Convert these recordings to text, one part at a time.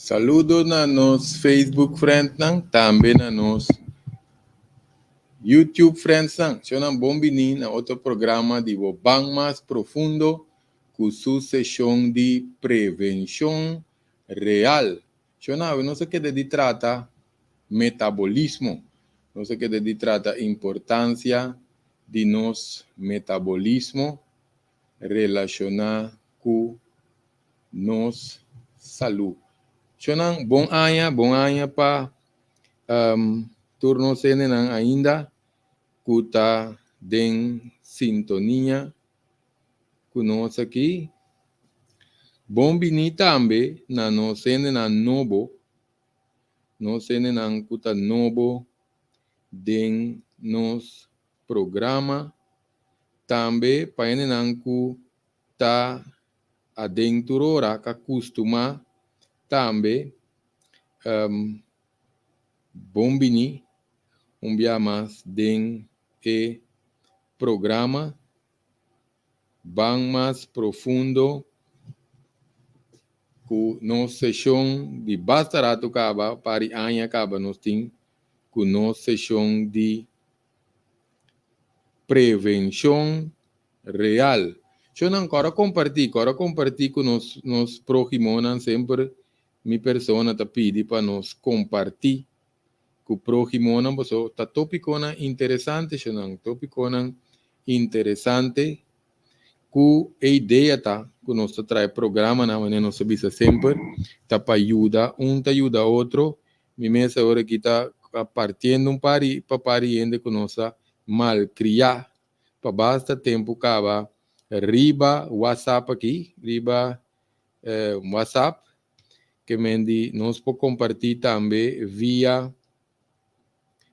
Saludo na nos Facebook friendnan, tambe na nos YouTube friendsnan. Shonnan, bon bini na otro programa di bo Ban Mas Profundo ku su seshon di prevenshon real. Shonnan, awe nos a keda di trata metabolismo. Nos a keda di trata importansia di nos metabolismo relashoná ku nos salú. Shonnan, bon aña, bon aña pa tur nos hendenan ainda ku ta den sintonia ku nos aki. Bon bini tambe na nos hendenan nobo, nos hendenan ku ta nobo den nos programa. Tambe pa hendenan ku ta aden tur ora ka kustumá tambe, bon bini un bia mas den e programa Ban Mas Profundo ku nos seshon di basta ratu kaba, par di aña kaba nos tin ku nos seshon di prevenshon real. Shonnan kòrda kompartí, kòrda kompartí ku nos nos próhimonan. Semper mi persona ta pidi pa nos kompartí ku próhimonan paso ta tópikonan interesante, shonnan, tópikonan interesante ku e idea ta ku nos ta trae programanan manera nos ta bisa semper ta pa yuda un ta yuda otro. Mi mes awor aki ta partiendo un par di pa par di hende ku nos a malkriá pa basta tempu kaba riba WhatsApp aki, riba WhatsApp, ke men di nos por kompartí tambe via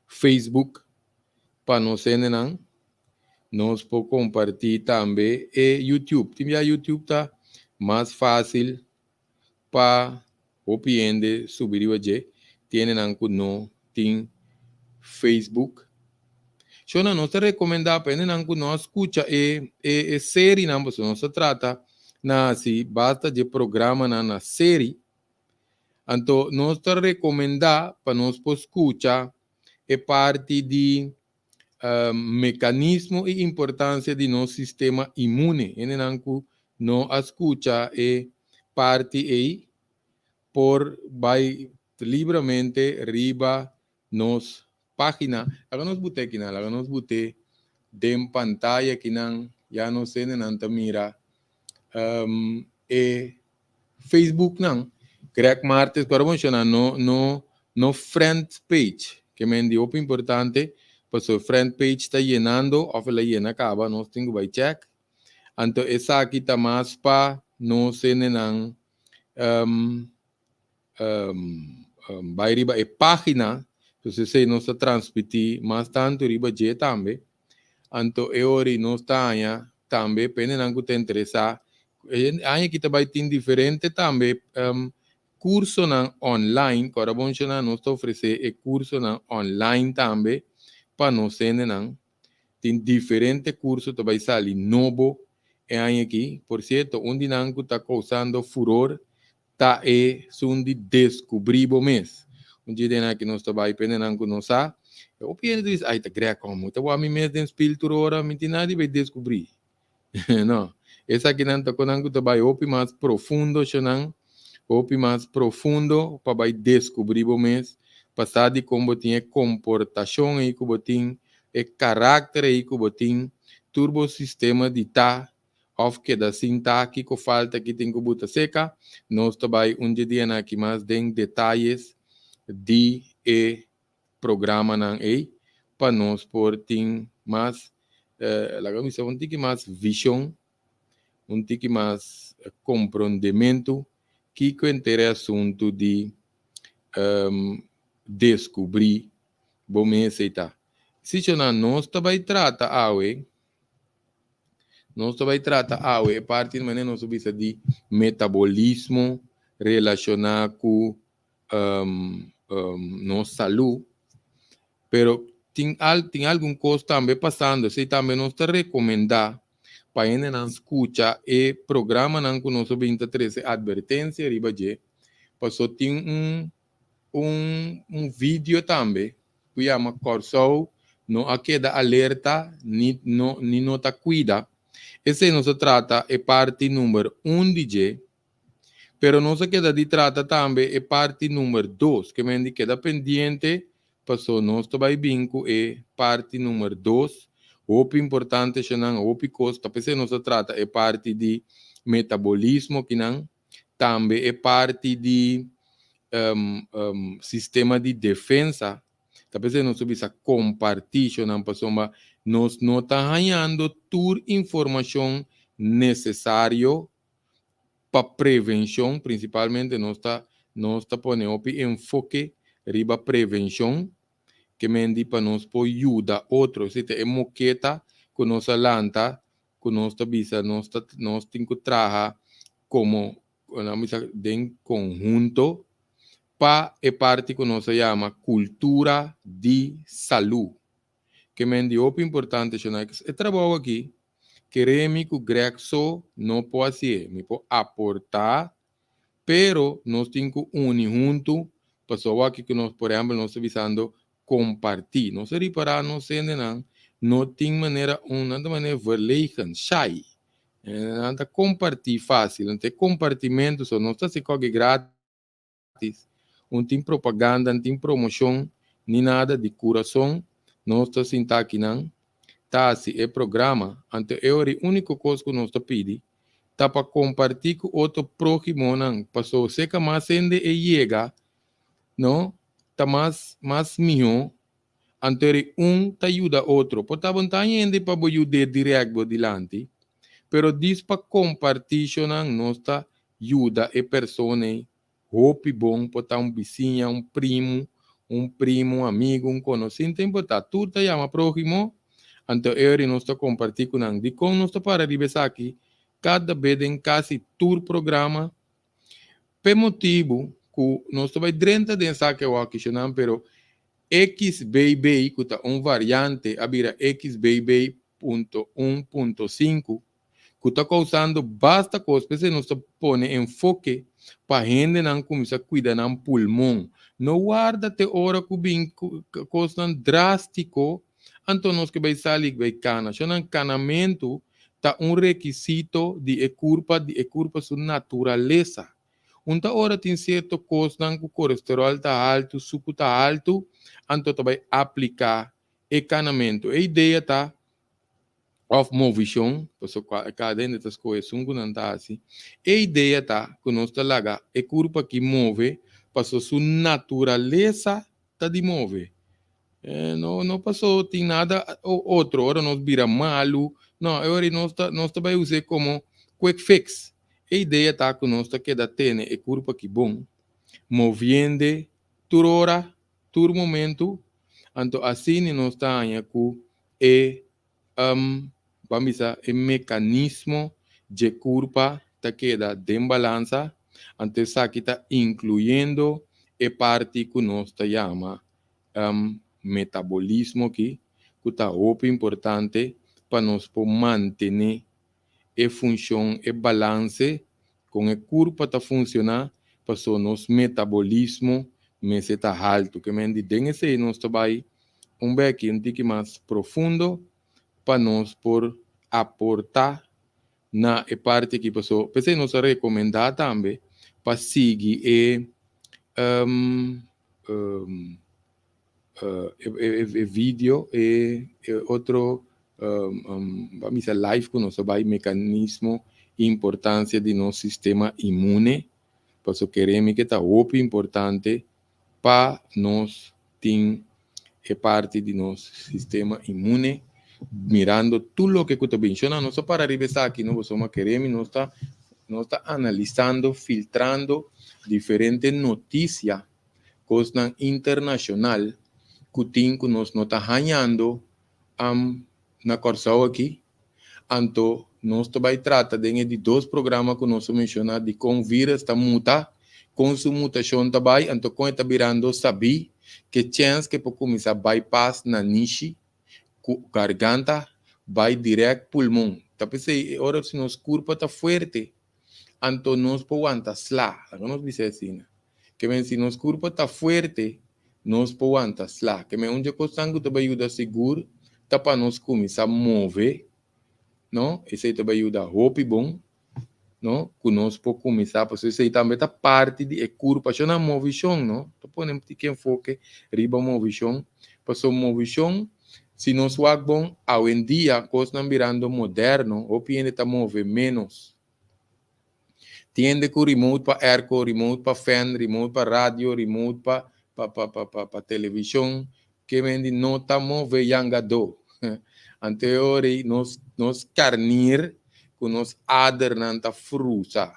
Facebook pa nos hendenan. Nos por kompartí tambe e YouTube. Tin bia YouTube ta mas fásil pa hopi hende subi riba dje, tin hendenan ku no tin Facebook. Shona, nos ta rekomendá pa hendenan ku no a skucha e e e serinan, pasobra nos ta trata na hasi basta dje programanan na seri. Anto nos ta rekomendá pa nos por skucha e parti di mekanismo i importansia di nos sistema inmune. Hendenan ku no a skucha e parti ei por bai libramente riba nos página. Laga nos but'é kinan, laga nos but'é den pantaya kinan, ya nos hendenan ta mira e Facebooknan. Greg Martes, ku a menshoná no no no friend page, ke men di hopi importante, pasobra friend page ta yenando òf el a yena kaba, nos tin ku bai chèk. Anto esaki ta mas pa nos hendenan bai riba e página, entonces esei nos ta transmití mas tantu riba dje tambe. Anto e ora nos ta haña tambe pa hendenan ku ta interesá. E aña aki ta bai tin diferente tambe kursonan online. Ku ora bo menshoná, nos ta ofresé e kursonan online tambe pa nos hendenan. Tin diferente kurso ta bai sali nobo e aña aki. Por sierto, un di nan ku ta kousando furor ta esun di deskubrí bo mes. Un dje den aki nos ta bai pa hendenan ku no sa. E hopi hende ta bisa, Ai, ta grek komo ta wak mi mes den spil tur ora, mi tin nada di bai deskubrí. No. Esakinan ta konan ku ta bai hopi mas profundo, shonan, hopi mas profundo pa bai deskubrí bo mes, pa sa dikon bo tin e komportashon ei ku bo tin, e karakter ei ku bo tin, tur bo sistema di ta òf keda sin ta, kiko falta, ki tin ku buta seka. Nos ta bai un dje dianan aki mas den detayes di e programanan ei pa nos por tin mas, laga mi bisa, un tiki mas vishon, un tiki mas komprondementu kiko henter e asuntu di deskubrí bo mes ei ta. Sichonan, nos ta bai trata awe. Nos ta bai trata awe e parti manera nos a bisa di metabolismo relashoná ku nos salú. Pero tin al tin algun kos tambe pasando, esei tambe nos ta rekomendá pa hendenan skucha e programanan ku nos a bin ta trese atvertensia riba dje. Paso tin un video tambe ku yama Kòrsou no a keda alerta ni no ni no ta kuida. Esei nos a trata e parti number un di dje, pero nos a keda di trata tambe e parti number dos, ke men di keda pendiente paso nos ta bai bin ku e parti number dos. Hopi importante eshanan, hopi kos, ta p'esei nos a trata e parti di metabolismo kinan, tambe e parti di sistema di defensa. Ta p'esei nos ta bisa kompartí shonnan pasobra nos no ta hañando tur informashon nesesario pa prevenshon, prinsipalmente nos ta pone hopi enfoke riba prevenshon ke men di pa nos por yuda otro. Esei ta e moketa ku nos a lanta ku nos ta bisa nos tin ku traha komo bisa den konhunto pa e parti ku nos a yama kultura di salú. Ke men di hopi importante shonnan. E trabou aki, kere mi ku Greg so no por hasié. Mi por aportá, pero nos tin ku uni huntu pasobra aki ku nos, por ehèmpel, nos ta bisando kompartí. Nos a ripará nos hendenan no tin manera un nan ta manera verlegen, shy. Nan ta kompartí fásil. Anto e kompartimentu so nos ta hasi kòke grátis. Un tin propaganda, un tin promoshon, ni nada di kurason nos ta sinta akinan ta hasi e programa. Anto e ora e úniko kos ku nos ta pidi ta pa kompartí ku otro próhimonan pasobra seka mas hende e yega no ta mas mas mihó. Anto eri un ta yuda otro. Por ta bo no ta haña hende pa bo yud'é dirèkt bo dilanti, pero dis pa kompartí shonan nos ta yuda e persona ei hopi bon. Por ta un bisiña, un primu, un primo, un amigu, un konosí, no ta importá. Tur ta yama próhimo, anto eri nos ta kompartí ku nan. Dikon nos ta para riba esaki kada be den kasi tur programa? P'e motibu ku nos ta bai drenta den esaki awor kishonan, pero XBB ku ta un variante a bira XBB.1.5 ku ta kousando basta kos, p'esei nos ta pone enfoke pa hendenan kuminsá kuida nan pulmon. No warda te ora ku bin kosnan drástiko anto nos ke bai sali bai kana. Shonnan kanamentu ta un rekisito di e kurpa, di e kurpa su naturalesa. Un ta ora tin sierto kosnan ku kolesteròl ta haltu, suku ta haltu, anto ta bai apliká e kanamentu. E idea ta òf movishon, pasobra kada hende ta skohe esun ku nan ta hasi. E idea ta ku nos ta laga e kurpa aki move pasobra su naturalesa ta di move. No, no paso tin nada otro, ora nos bira malu, no, e ora nos ta bai us'é komo quick fix. E idea ta ku nos ta keda tene e kurpa aki bon, moviendo tur ora, tur momento, anto asina nos ta haña ku e ban bisa e mekanismo dje kurpa ta keda den balansa, anto esaki ta inkluyendo e parti ku nos ta yama metabolismo aki, ku ta hopi importante pa nos por mantené e funshon, e balanse kon e kurpa ta funshoná, paso nos metabolismo mester ta haltu. Ke men di den esei nos ta bai un beki un tiki mas profundo pa nos por aportá na e parti aki paso p'esei nos a rekomendá tambe pa sigui e video e otro ban bisa live ku nos a bai mekanismo i importansia di nos sistema inmune paso kere mi ke ta hopi importante pa nos tin e parti di nos sistema inmune mirando tur loke ku ta bin. Shona nos a para riba esaki no pasobra kere mi nos ta analisando, filtrando diferente notisia, kosnan internashonal ku tin ku nos no ta hañando na Kòrsou aki. Anto nos ta bai trata den e di dos programa ku nos a menshoná di kon virus ta muta, kon su mutashon ta bai, anto kon e ta birando sabí ke chèns ke por kuminsá bypass nanishi ku garganta bai dirèkt pulmon. Ta p'esei e ora si nos kurpa ta fuerte, anto nos por wanta sla, laga nos bisa asina. Ke men si nos kurpa ta fuerte, nos por wanta sla. Ke men un dje kosnan ku ta bai yuda sigur ta pa nos kuminsá move, no? Esei ta bai yuda hopi bon, no? Ku nos por kuminsá, pasobra esei tambe ta parti di e kurpa. Shon nan movishon, no? Ta pone un tiki enfoke riba movishon, pasobra movishon, si nos wak bon, awendia kosnan birando moderno, hopi hende ta move ménos. Tin hende ku remote pa airco, remote pa fan, remote pa radio, remote pa pa pa pa pa pa televishon, ke men di no ta move yangadó. Anto e ora ei nos nos karnir ku nos adernan ta frusa.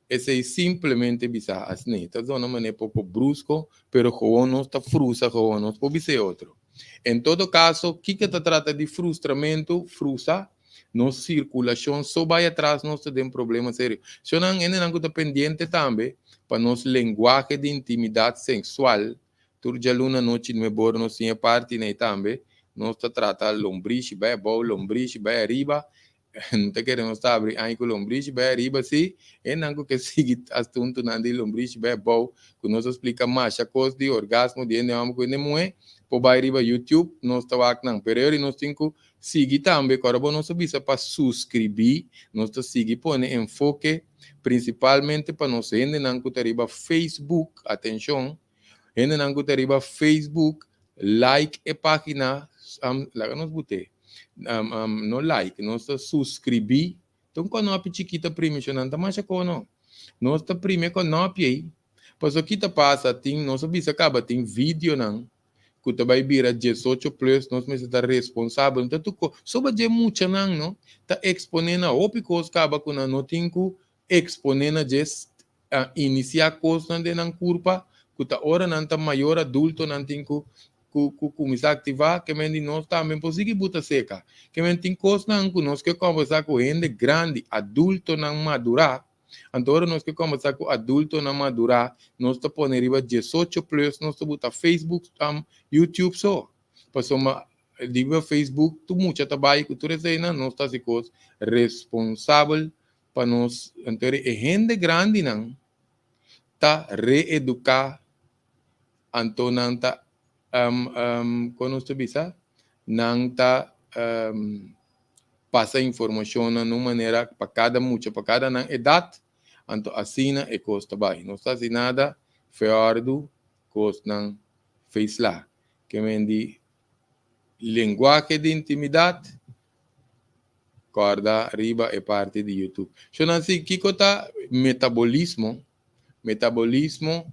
Esei simplemente bisa asina. Ta zona manera poko brusko, pero gewoon nos ta frusa gewoon, nos por bisa e otro. En todo kaso, kiko ta trata di frustramentu, frusa? Nos sirkulashon so bai atras nos ta den problema serio. Shonnan hendenan ku ta pendiente tambe pa nos lenguahe di intimidat sensual. Tur djaluna anochi nuebor nos tin e parti nei tambe. Nos ta trata lombrishi bai abou, lombrishi bai ariba. No ta kere nos ta abri aña ku lombrishi bai ariba si. Hendenan ku ke sigui asuntunan di lombrishi bai abou ku nos a splika masha kos di orgasmo di hende hòmber ku hende muhé por bai riba YouTube nos ta wak nan. Pero e ora nos tin ku Sigui tambe ku ora bo nos a bisa pa suskribí, nos ta sigui pone enfoke prinsipalmente pa nos hendenan ku ta riba Facebook, atenshon, hendenan ku ta riba Facebook, like e página, laga nos but'é, no like, nos ta suskribí, ta un kònòpi chikito primi shon, nan ta masha kono, nos ta primi e kònòpi ei, pasobra ki ta pasa, tin, nos a bisa kaba tin videonan ku ta bai bira diesocho plus nos mester ta responsabel no ta tur kos soba dje muchanan no ta eksponé na hopi kos kaba ku nan no tin ku eksponé na dje inisiá kosnan den nan kurpa ku ta ora nan ta mayor adulto nan tin ku ku ku kuminsá aktivá ke men di nos tambe por sigui buta seka ke men tin kosnan ku nos ke kòmbersá ku hende grandi adultonan madurá. Anto ora nos ke kombersá ku adultonan madurá, nos ta pone riba diesocho plus, nos ta buta Facebook, YouTube so. Pasobra riba Facebook tur mucha ta bai ku tur eseinan, nos ta hasi kos responsabel pa nos. Anto e hende grandinan ta reeduká, anto nan ta, kon nos ta bisa? Nan ta pasa informashonnan na un manera pa kada mucha, pa kada nan edat, anto asina e kos ta bai. No ta hasi nada feòrdu kosnan feisla. Ke men di lenguahe di intimidat, kòrda riba e parti di YouTube. Shonnan si kiko ta metabolismo? Metabolismo,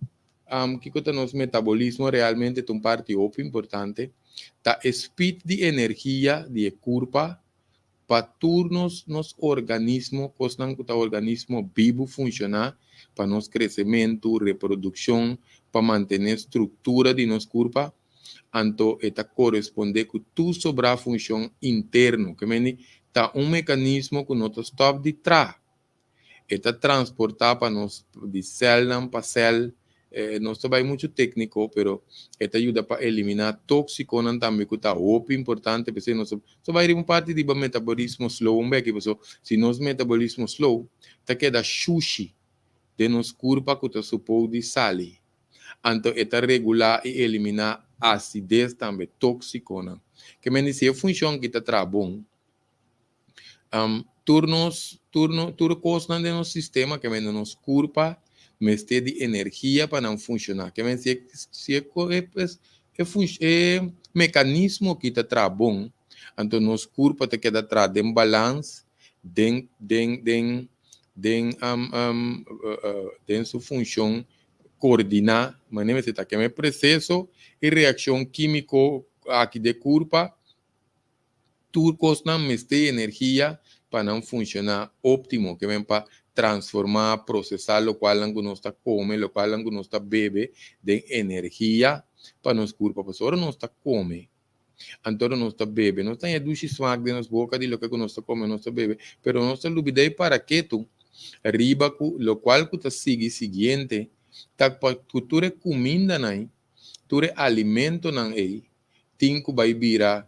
kiko ta nos metabolismo realmente ta un parti hopi importante, ta e speed di energia di e kurpa pa tur nos nos organismo, kosnan ku ta organismo bibu funshoná pa nos kresementu, reprodukshon, pa mantené struktura di nos kurpa, anto e ta korespondé ku tur sobrá funshon interno. Ke mende ta un mekanismo ku no ta stòp di traha. E ta transportá pa nos di sèlnan pa sèl. Nos ta bai muchu tékniko, pero e ta yuda pa eliminá tóksikonan tambe ku ta hopi importante. P'esei nos ta bai riba un parti riba metabolismo slow un beki, pasobra si nos metabolismo slow ta keda shushi den nos kurpa ku ta supou di sali. Anto e ta regulá i eliminá asides tambe, tóksikonan. Ke men di si e funshon aki ta traha bon, Tur nos, tur no, tur kosnan den nos sistema ke men den nos kurpa mester di energia pa nan funshoná. Ke men si e si e e e mekanismo aki ta traha bon, anto nos kurpa ta keda traha den balans, den den den den den su funshon koordiná manera mester ta. Ke men e proseso i reakshon kímiko aki den kurpa Tur kosnan mester energia pa nan funshoná óptimo, ke men pa transformá, prosesá lokualnan ku nos ta kome, lokualnan ku nos ta bebe den energia pa nos kurpa. Pasobra ora nos ta kome, anto ora nos ta bebe, nos ta haña dushi smak den nos boka di loke ku nos ta kome, nos ta bebe, pero nos ta lubidá e paraketu riba ku lokual ku ta sigui siguiente ta pa ku tur e kumindanan, tur e alimentonan ei tin ku bai bira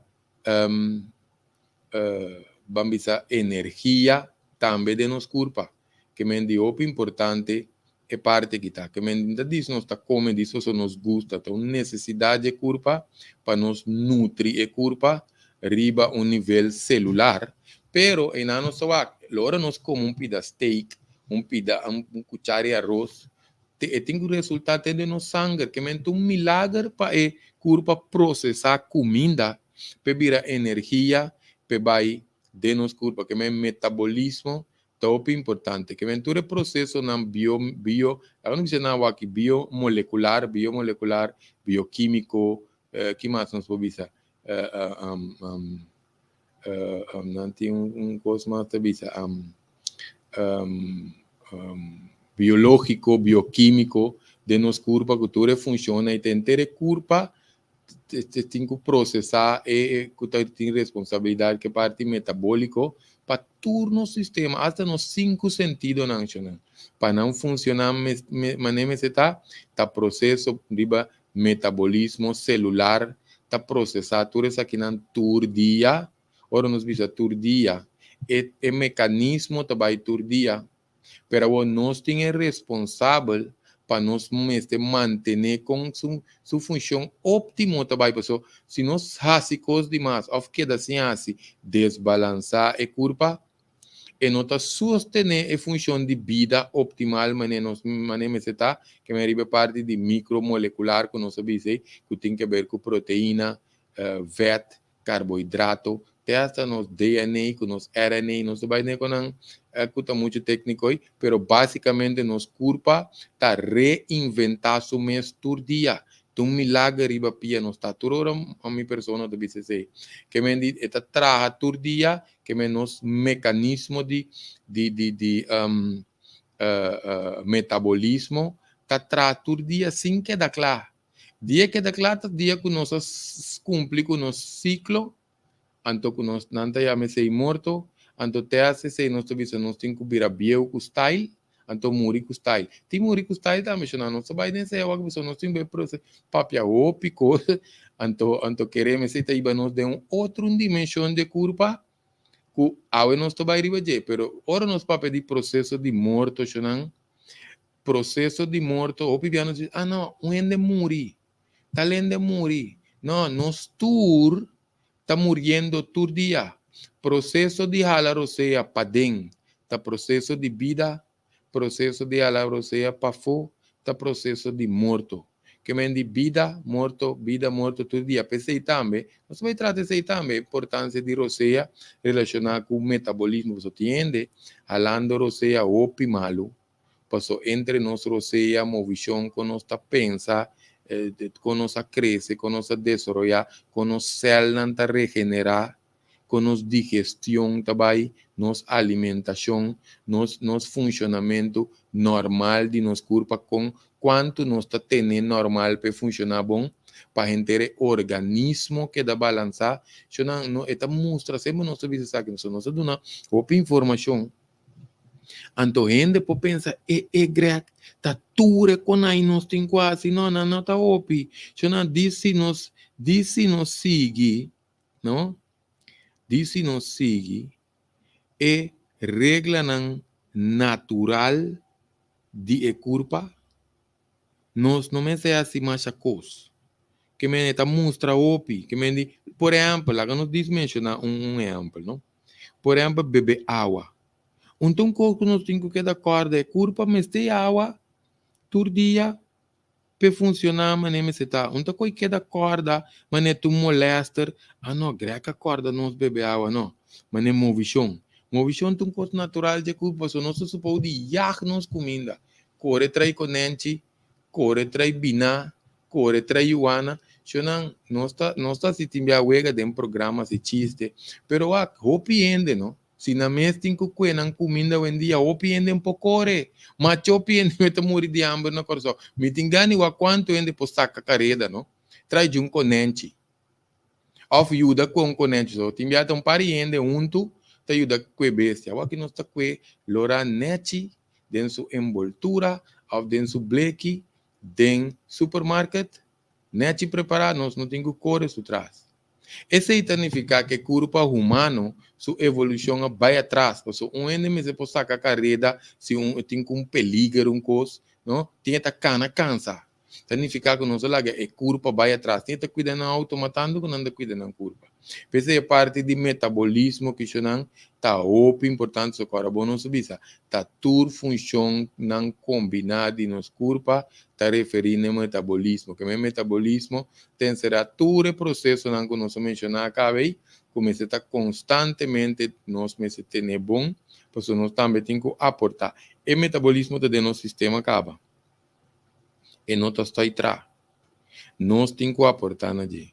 ban bisa energia tambe den nos kurpa. Ke men di hopi importante e parti aki ta. Ke men ta dis nos ta kome dis pasobra nos gusta, ta un nesesidat di e kurpa pa nos nutri e kurpa riba un nivel selular. Pero einan nos ta wak, lo ora nos kome un pida steak, un pida un kuchara di aros, te e tin ku resultá te den nos sanger. Ke men ta un milager pa e kurpa prosesá kuminda p'e bira energia p'e bai den nos kurpa. Ke men metabolismo ta hopi importante. Ke men tur e prosesonan bio bio laga nos bisa nan awaki biomolekular biomolekular, biokimiko, ki mas nos por bisa nan tin un kos mas ta bisa biológiko, biokímiko den nos kurpa ku tur e funshonnan i ta henter e kurpa tin ku prosesá e ku ta tin responsabilidat ku e parti metabóliko pa tur nos sistema, asta nos sinku sentidonan shonnan pa nan funshoná manera mester ta, ta proseso riba metabolismo selular ta prosesá tur esakinan tur dia. Ora nos bisa tur dia, e e mekanismo ta bai tur dia. Pero awor nos tin e responsabel pa nos mester mantené kon su su funshon óptimo ta bai. Pasobra si nos hasi kos di mas òf keda sin hasi, desbalansá e kurpa, e no ta sostené e funshon di bida optimal manera nos manera mester ta, ke men riba e parti di mikromolekular ku nos a bisa ei, ku tin keber ku proteina, vèt, karbohidrato, te hasta nos DNA ku nos RNA, nos ta bai den konan ku ta muchu tékniko ei, pero básikamente nos kurpa ta reinventá su mes tur dia. Ta un milager riba pia nos ta. Tur ora mi persona ta bisa esei. Ke men di e ta traha tur dia, ke men nos mekanismo di di di di metabolismo ta traha tur dia sin keda kla. Dia keda kla ta dia ku nos a kumpli ku nos siklo, anto ku nos nan ta yama esei morto, anto te hasta esei nos ta bisa nos tin ku bira bieu ku style, anto muri ku style. Tin muri ku style tambe shona, nos ta bai den esei awor pasobra nos tin bai prose papia hopi kos, anto anto kereme esei ta hiba nos den un otro dimenshon di e kurpa ku awe nos ta bai riba dje. Pero ora nos papia di proseso di morto shonan, Proceso di morto, hopi bia nos bisa, ah no, un hende muri, tal hende muri. No, nos tur ta muriendo tur dia. Proceso di hala rosea paden ta proceso di bida, proceso di hala rosea pafó ta proceso di morto. Ke men di bida, morto, bida, morto tur dia. P'esei tambe, nos ta bai trata esei tambe, importancia di rosea relaciona cu metabolismo. Pasobra tin hende halando rosea hopi malu. Paso entre nos rosea, movishon, kon nos ta pensa, kon nos a krese, kon nos a desaroyá, kon nos sèlnan ta regenerá, kon nos digestion ta bai, nos alimentashon, nos nos funshonamentu normal di nos kurpa, kon kuantu nos ta tene normal pa e funshoná bon, pa henter e organismo keda balansá. Shonnan, no e ta mustra, semper nos ta bisa esaki, nos ta duna hopi informashon. Anto hende por pensa, e e Greg, ta tur e konai nos tin ku hasi. No, nan no ta hopi. Sho nan di si nos, di si nos sigui, no? Di si nos sigui e reglanan natural di e kurpa, nos no mester hasi masha kos. Ke men e ta mustra hopi. Ke men di, por ehèmpel, laga nos dis menshoná un un ehèmpel, no? Por ehèmpel, bebe awa. Un ta un kos ku nos tin ku keda kòrda, e kurpa mester awa tur dia p'e funshoná manera mester ta. Un ta koi keda kòrda manera ta un molèster, ah no, Greg a kòrda nos bebe awa, no. Manera movishon. Movishon ta un kos natural dje kurpa, pasobra nos ta supou di yag nos kuminda, kore trai konènchi, Kore trai biná, kore trai yuana. Shonnan, nos ta, nos ta hasi tin bia wega den programa, hasi chiste. Pero wak, hopi hende no, si nan mes tin ku kue nan kuminda awendia, hopi hende no por kore. Macho hopi hende me ta muri di hamber na Kòrsou. Mi tin gana di wak kuantu hende por saka kareda no, trai djun konènchi. Òf yuda kue un konènchi. So, tin bia ta un par di hende huntu ta yuda kue bestia. Awor aki nos ta kue lora nèchi den su enboltura òf den su bleki den supermarket, nèchi prepará, nos no tin ku kore su tras. Esei ta nifiká ku e kurpa humano su evolushon a bai atras, pasobra un hende mester por saka kareda si un tin ku un peliger un kos, no, tin e ta kana kansa. Ta nifiká ku nos a laga e kurpa bai atras. Tin e ta kuida nan outo mas tantu ku nan ta kuida nan kurpa. P'esei e parti di metabolismo kishonan ta hopi importante, so kòrda bo nos a bisa ta tur funshonnan kombiná di nos kurpa ta referí na e metabolismo. Ke men metabolismo ta enserá tur e prosesonan ku nos a menshoná akaba ei ku mester ta konstantemente nos mester tene bon pasobra nos tambe tin ku aportá. E metabolismo ta den nos sistema kaba. E no ta stoi tra. Nos tin ku aportá na dje.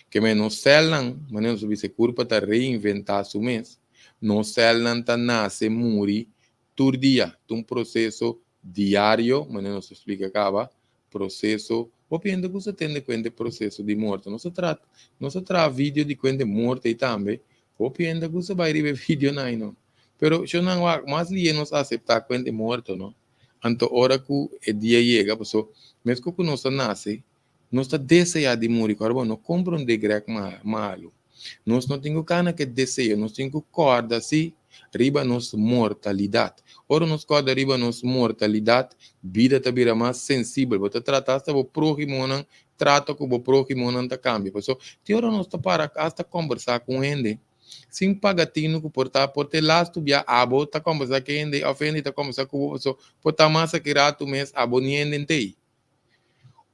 Ke men nos sèlnan, manera nos a bisa e kurpa ta reinventá su mes, nos sèlnan ta nase, muri tur dia. Ta un proseso diario, manera nos a splika kaba, proseso, hopi hende gusta tende kuenta e proseso di morto. Nos a tra, nos a traha video di kuenta e morto ei tambe, hopi hende gusta bai riba e videonan ei no. Pero shownan wak, mas lihe nos aseptá kuenta e morto no. Anto ora ku e dia yega, paso meskos ku nos a nase, nos ta deseá di muri. Kòrda bo, no komprondé grek malu. Nos no tin ku kana ku e deseo, nos tin ku kòrda sí riba nos mortalidat. Ora nos kòrda riba nos mortalidat, bida ta bira mas sensibel. Bo ta trata asta bo próhimonan, trato ku bo próhimonan ta kambia. Paso tin ora nos ta para asta kòmbersá ku un hende sin paga tinu ku por ta por ta e lastu bia abo ta kòmbersá ku hende òf hende ta kòmbersá ku bo paso por ta mas aki ratu mes abo ni hende ntei.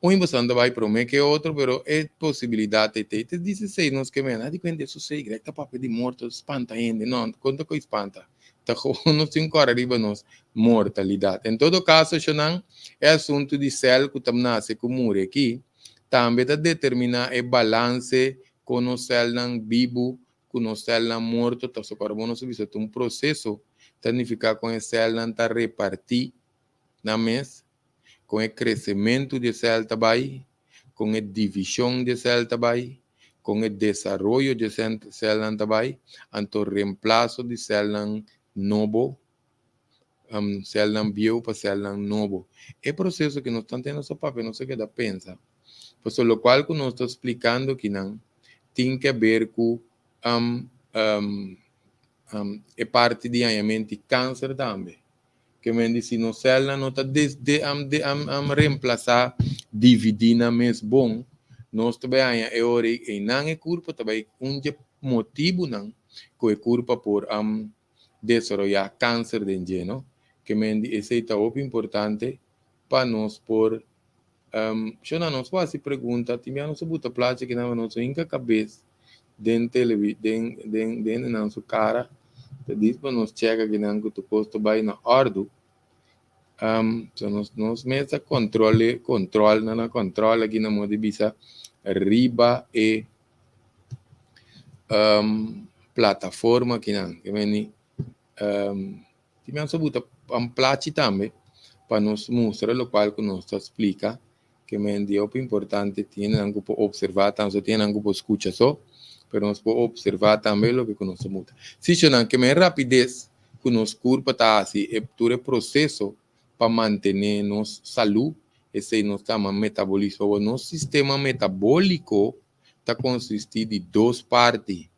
Un boso ta bai promé ke otro, pero e posibilidat ei t'ei. Ta dici esei nos ke mena di kuenta esun sei grek ta papia di morto spanta hende. No, kon ta koe spanta? Ta gewoon nos tin kòrda riba nos mortalidat. En todo kaso, shonnan, e asuntu di sèl ku ta nase ku muri aki tambe ta determiná e balanse kon nos sèlnan bibu ku nos sèlnan morto ta sokorda. Bo nos a bisa ta un proseso, ta nifiká kon e sèlnan ta repartí nan mes. Kon e kresementu di e sèl ta bai, kon e divishon di e sèl ta bai, kon e desaroyo di e sèlnan ta bai, anto remplaso di sèlnan nobo, sèlnan bieu pa sèlnan nobo. E proseso ku nos ta tene nos a papia nos a keda pensa, pasobra lokual ku nos ta splikando akinan tin ke ber ku e parti di hañamento di kanser tambe. Ke men di si nos sèlnan no ta des de am de am am remplasá dividí nan mes bon, nos ta bai haña e ora ei einan e kurpa ta bai un dje motibunan ku e kurpa por am desaroyá kanser den dje no. Ke men di esei ta hopi importante pa nos por Shona nos por hasi pregunta, tin bia nos a buta plachi kinan pa nos hinka kabes den televi den den den nan su kara ta dis pa nos cheka kinan ku tur kos ta bai na òrdu. So nos nos mes ta kontrole kontrol nan a kontrol aki na modo di bisa riba e plataforma kinan. Ke meni Tin nos a buta un plachi tambe pa nos mustra lokual ku nos ta splika ke men di hopi importante tin hendenan ku por opservá tambe so tin hendenan ku por skucha so pero nos por opservá tambe loke ku nos ta mutra. Sichonan ke men rapides ku nos kurpa ta hasi e tur e proseso pa mantené nos salú esei nos ta yama metabolismo. Awor nos sistema metabóliko ta konsistí di dos parti.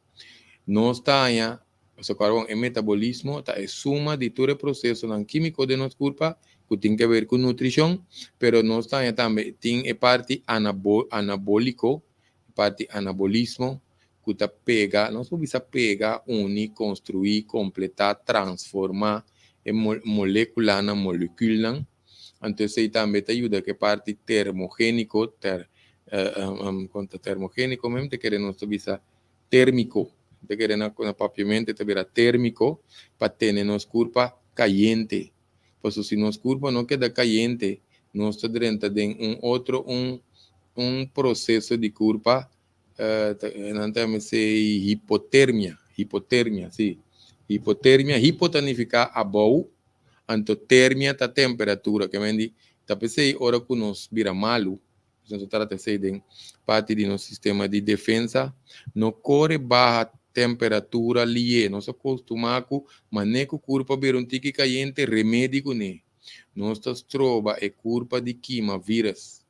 Nos ta haña Pasobra kòrda bon, e metabolismo ta e suma di tur e prosesonan kímiko den nos kurpa ku tin ke ber ku nutrishon, pero nos ta haña tambe tin e parti anabóliko, e parti anabolismo, ku ta pega, nos por bisa pega, uni, konstruí, kompletá, transformá e molekulanan, molekülnan. Anto esei tambe ta yuda ku e parti termogéniko, ter, kon ta termogéniko mesmo ta kere nos ta bisa térmiko. Ta kere na papiamento ta bira térmiko pa tene nos kurpa kayente. Pasobra si nos kurpa no keda kayente, nos ta drenta den un otro un un proseso di kurpa, nan ta yama esei hipotermia, hipotermia, si. Hipotermia, hipo ta nifiká abou, anto termia ta temperatura. Ke men di ta p'esei ora ku nos bira malu, Nos ta trata esei den parti di nos sistema di defensa. No kore baha temperatura lié. Nos a kostumá ku manera ku kurpa bira un tiki kayente, remedi kuné. Nos ta stroba e kurpa di kima vírus.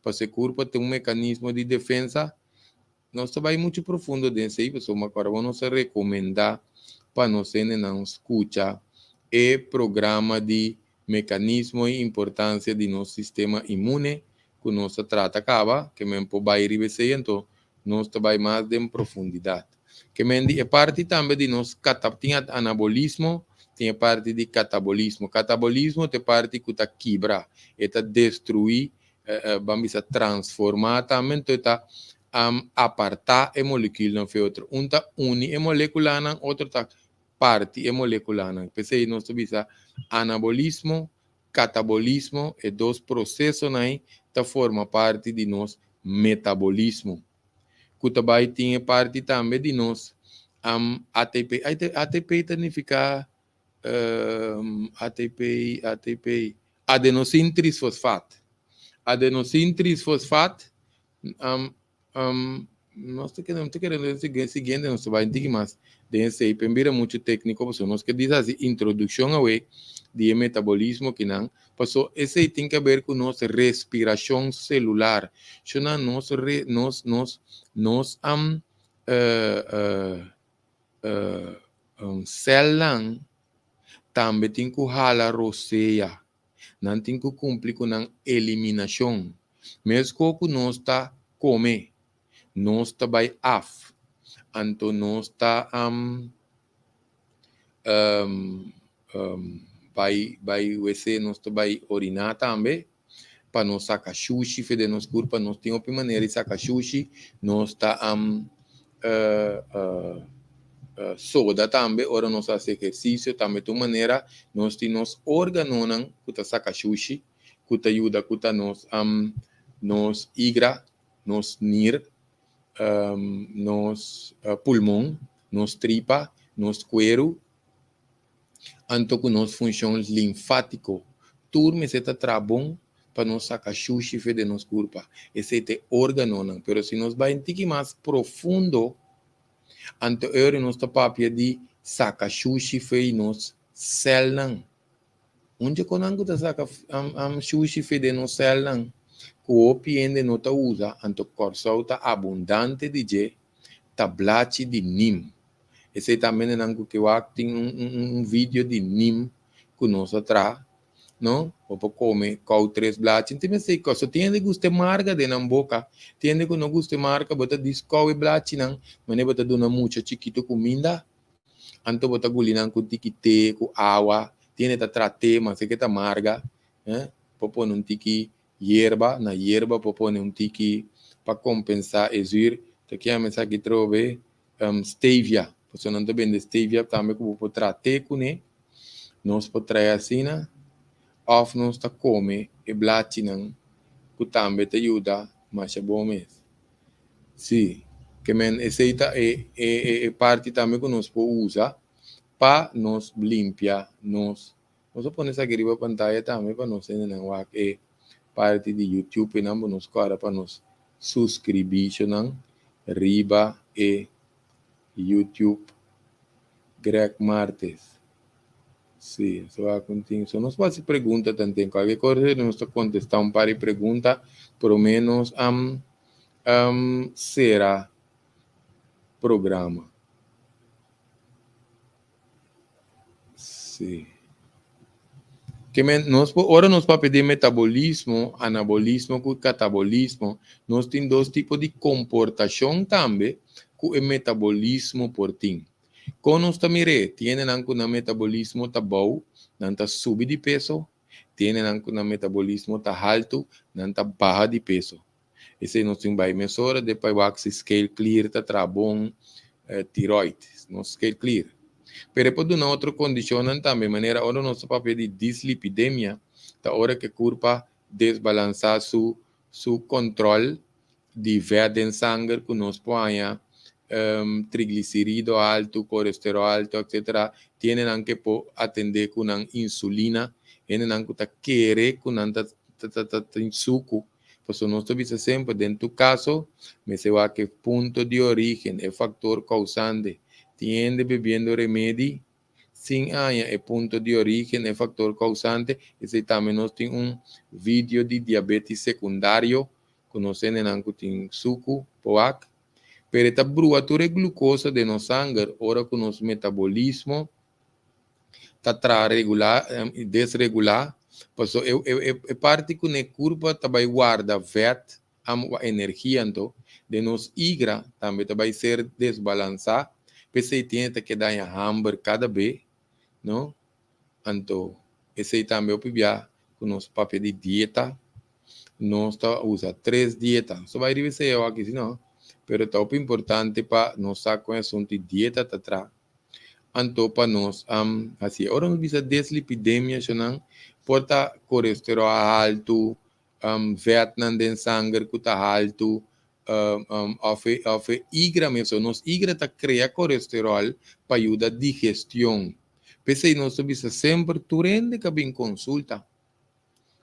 Pasobra e kurpa tin un mekanismo di defensa. Nos ta bai muchu profundo den esei, pasobra ku ora nos a rekomendá pa nos hendenan skucha e programa di mekanismo i importansia di nos sistema inmune ku nos a trata kaba, ke men por bai riba esei, anto nos ta bai mas den profundidat. Ke men di e parti tambe di nos tin anabolismo, tin e parti di katabolismo. Katabolismo ta e parti ku ta kibra, e ta destruí, ban bisa transformá tambe, anto e ta apartá e molekülnan for e otro. Un ta uni e molekulanan, otro ta parti e molekulanan. P'esei nos ta bisa anabolismo, katabolismo, e dos prosesonan ei ta forma parti di nos metabolismo. Ku ta bai tin e parti tambe di nos ATP. ATP ta nifiká ATP, ATP, adenosin trisfosfaat. Adenosin trisfosfaat, nos ta kere, ta kere den siguiente nos ta bai un tiki mas den esei, pero bira muchu tékniko, pasobra nos ke disa hasi introdukshon awe di e metabolismo kinan, paso esei tin ke ber ku nos respirashon selular. Shona nos re, nos, nos, nos sèlnan tambe tin ku hala rosea. Nan tin ku kumpli ku nan eliminashon. Meskos ku nos ta kome, nos ta bai af, anto nos ta bai bai wc, nos ta bai oriná tambe pa nos saka shushi for den nos kurpa. Nos tin hopi manera di saka shushi. Nos ta soda tambe ora nos hasi ehersisio, tambe ta un manera. Nos tin nos órganonan ku ta saka shushi, ku ta yuda ku ta nos nos igra, nos nir, nos pulmon, nos tripa, nos kueru, anto ku nos funshon linfátiko. Tur mester ta traha bon pa nos saka shushi fe den nos kurpa. Esei ta e órganonan. Pero si nos bai un tiki mas profundo, anto e ora nos ta papia di saka shushi fe di nos sèlnan. Un dje konan ku ta saka shushi fe den nos sèlnan ku hopi hende no ta usa, anto Kòrsou ta abundante di dje, ta blachi di nim. Esei ta mendenan ku ke wak tin un video di nim ku nos a traha, no? Bo por kome kou tres blachi. Tin mester kos. So tin hende gusta e marga den nan boka, tin hende ku no gusta e marga, bo ta dis kou e blachinan manera bo ta duna mucha chikitu kuminda. Anto bo ta guli nan ku tiki te, ku awa. Tin hende ta traha te, maske ke ta marga, eh. Bo pone un tiki yerba, na yerba bo pone un tiki pa kompensá e zuur. Ta kier esaki trobe stevia, pasobra nan ta bende stevia tambe ku bo por traha te kuné. Nos por traha asina òf nos ta kome e blachinan ku tambe ta yuda masha bon mes. Sí, ke men esei ta e e parti tambe ku nos por usa pa nos limpia nos. Nos a pone esaki riba pantaya tambe pa nos hendenan wak e parti di YouTube nan bo nos kòrda pa nos suskribishonan riba e YouTube Greg Martes. Sí, so wak un tin. So nos por hasi pregunta tanten. Kualke cosa nos ta kontestá un par di pregunta promé nos sera programa. Sí. Ke men nos por ora nos papia di metabolismo, anabolismo ku katabolismo, nos tin dos tipo di komportashon tambe ku e metabolismo por tin. Kon nos ta mir'é? Tin hendenan ku nan metabolismo ta bou, nan ta subi di peso, tin hendenan ku nan metabolismo ta haltu, nan ta baha di peso. Esei nos tin bai mesora de pa wak si scale clear ta traha bon tiroid, nos scale clear. Pero e por duna otro condicionnan tambe, manera ora nos ta papia di dislipidemia, ta ora cu e curpa desbalansa su su control di vet den sanger cu nos por haña triglicerido alto, colesterol alto, etcetera. Tin hendenan cu por atende cu nan insulina, hendenan cu ta kere cu nan ta ta tin sucu. Pasobra nos ta bisa semper, den tur kaso mester wak e punto di orígen, e faktor kousante. Tin hende bebiendo remedi sin haña e punto di orígen, e faktor kousante. Esei tambe nos tin un video di diabetes sekundario ku nos hendenan ku tin suku por wak. Pero e ta brua tur e glukosa den nos sanger ora ku nos metabolismo ta traha regulá, desregulá, paso e e e parti ku ne kurpa ta bai warda vèt am energia anto den nos igra tambe ta bai ser desbalansá, p'esei tin e ta keda haña hamber kada be, no? Anto esei tambe hopi bia ku nos papia di dieta, nos ta usa tres dieta. Nos ta bai riba esei awor aki si no, pero ta hopi importante pa nos sa kon e asuntu di dieta ta traha. Anto pa nos hasi ora nos bisa dislipidemia, nan por ta kolesterol haltu, vetnan den sanger ku ta haltu, òf e igra mes. Nos igra ta krea kolesterol pa yuda digestion. P'esei nos ta bisa semper tur hende ku bin konsulta.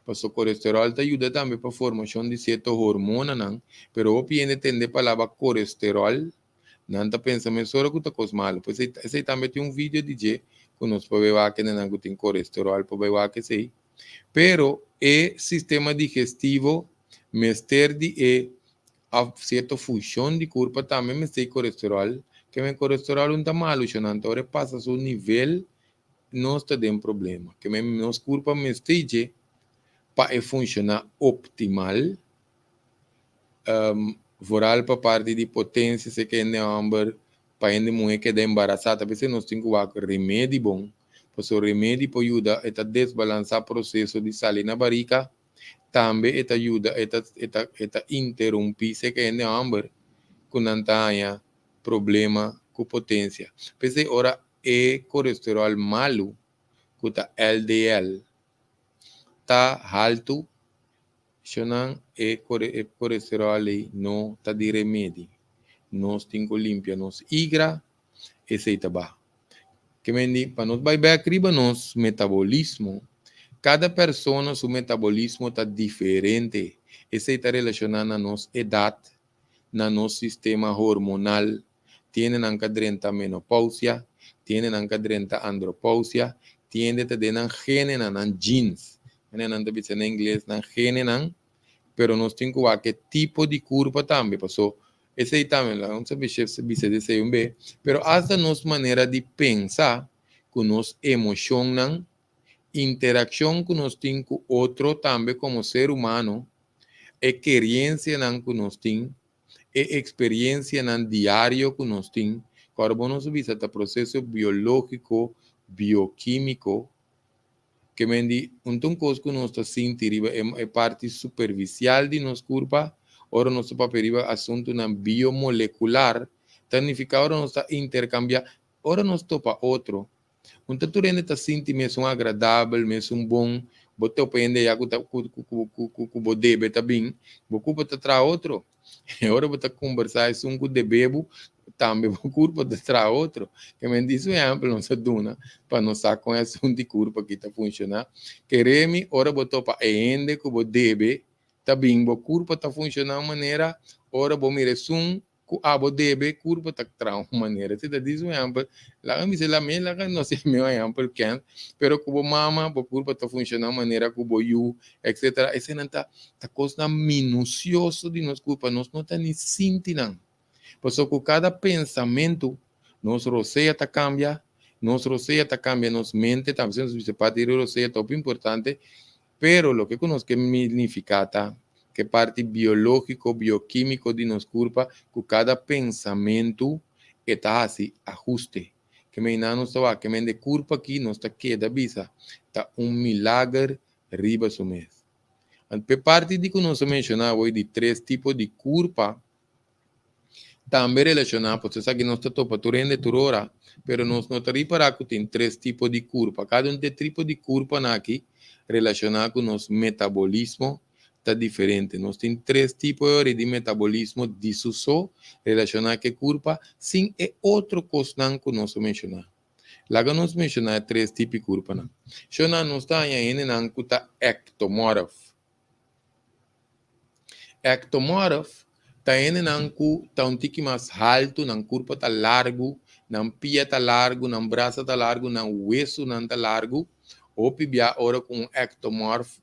Paso kolesterol ta yuda tambe pa formashon di sierto hormonanan, pero hopi hende tende palabra kolesterol, nan ta pensa mesora ku ta kos malu. Pues esei tambe tin un video di dje ku nos por bai wak nan ku tin kolesterol por bai wak esei. Pero e sistema digestivo mester di e sierto funshon di kurpa tambe mester kolesterol, ke men kolesterol no ta malu, nan ta ora pasa su nivel nos ta den problema. Ke men nos kurpa mester dje pa e funshoná optimal, vooral pa parti di potensia, se ke hende hòmber, pa hende muhé keda embarasá, p'esei nos tin ku wak remedi bon. Paso remedi por yuda e ta desbalansá proseso di sali na barika, tambe e ta yuda e ta interumpí se ke hende hòmber ku nan ta haña problema ku potensia. P'esei ora e kolesterol malu, ku ta LDL, ta haltu, shonan, e kolesterol ei no ta di remedi. Nos tin ku limpia nos igra, esei ta baha. Ke men di, pa nos bai bèk riba nos metabolismo, kada persona su metabolismo ta diferente. Esei ta relashoná na nos edat, na nos sistema hormonal. Tin nan ku a drenta menopausia, tin nan ku a drenta andropausia, tin ta den nan genenan, nan genes. Nan ta bisa na ingles nan genenan, pero nos tin ku wak tipo di kurpa tambe, paso esei tambe, no sabi bisa di esei un be, pero hasta nos manera di pensa, ku nos emoshonnan, interakshon ku nos tin ku otro tambe komo ser humano, e kerensianan ku nos tin, e eksperensianan diario ku nos tin, ku nos bisa ta proseso biológiko, biokímiko, ke men di un kos ku nos ta sinti riba e parti superfisial di nos kurpa, ora nos ta papia riba asuntunan biomolekular, ta nifiká ora nos ta interkambiá, ora nos topa otro, un ta tur hende ta sinti mes un agradabel, mes un bon. Bo topa hende ya ku ta ku bo debe ta bin, bo kurpa ta traha otro. Ora bo ta kombersá esun ku debe bo, tambe bo kurpa ta traha otro. Ke men di su ehèmpel nos a duna pa nos sa kon asuntu di kurpa aki ta funshoná. Kere mi, ora bo topa e hende ku bo debe ta bin, bo kurpa ta funshoná un manera, ora bo mira esun ku abo debe, kurpa ta traha un manera. Esei ta di su ehèmpel, laga mi bisa la mi laga no sé mi ehèmpel ken, pero ku bo mama bo kurpa ta funshoná un manera, ku bo yu, etcetera. Eseinan ta kosnan minusioso di nos kurpa, nos no ta ni sinti nan. Pasobra ku kada pensamentu nos rosea ta kambia, nos rosea ta kambia nos mente tambe. Nos bisa parti di rosea ta hopi importante, pero loke ku nos ke nifiká ta ku parti biológiko, biokímiko di nos kurpa, ku kada pensamentu e ta hasi ahuste. Ke men nos ta wak, ke men e kurpa aki nos ta keda bisa, ta un milager riba su mes. E parti di ku nos a menshoná awor di tres tipo di kurpa, tambe relashoná, pasobra esaki nos ta topa tur hende tur ora, pero nos no ta ripará ku tin tres tipo di kurpa. Kada un tipo di kurpa aki relashoná ku nos metabolismo ta diferente. Nos tin tres tipo di metabolismo di su so relashoná ku e kurpa, sin e otro kosnan ku nos a menshoná. Laga nos menshoná tres tipo di kurpanan. Shona, nos ta hendenan ku ta ectomorph. Ectomorph ta hendenan ku ta un tiki mas haltu, nan kurpa ta largu, nan pia ta largu, nan brasa ta largu, nan wesunan ta largu. Hopi bia ora ku un ectomorph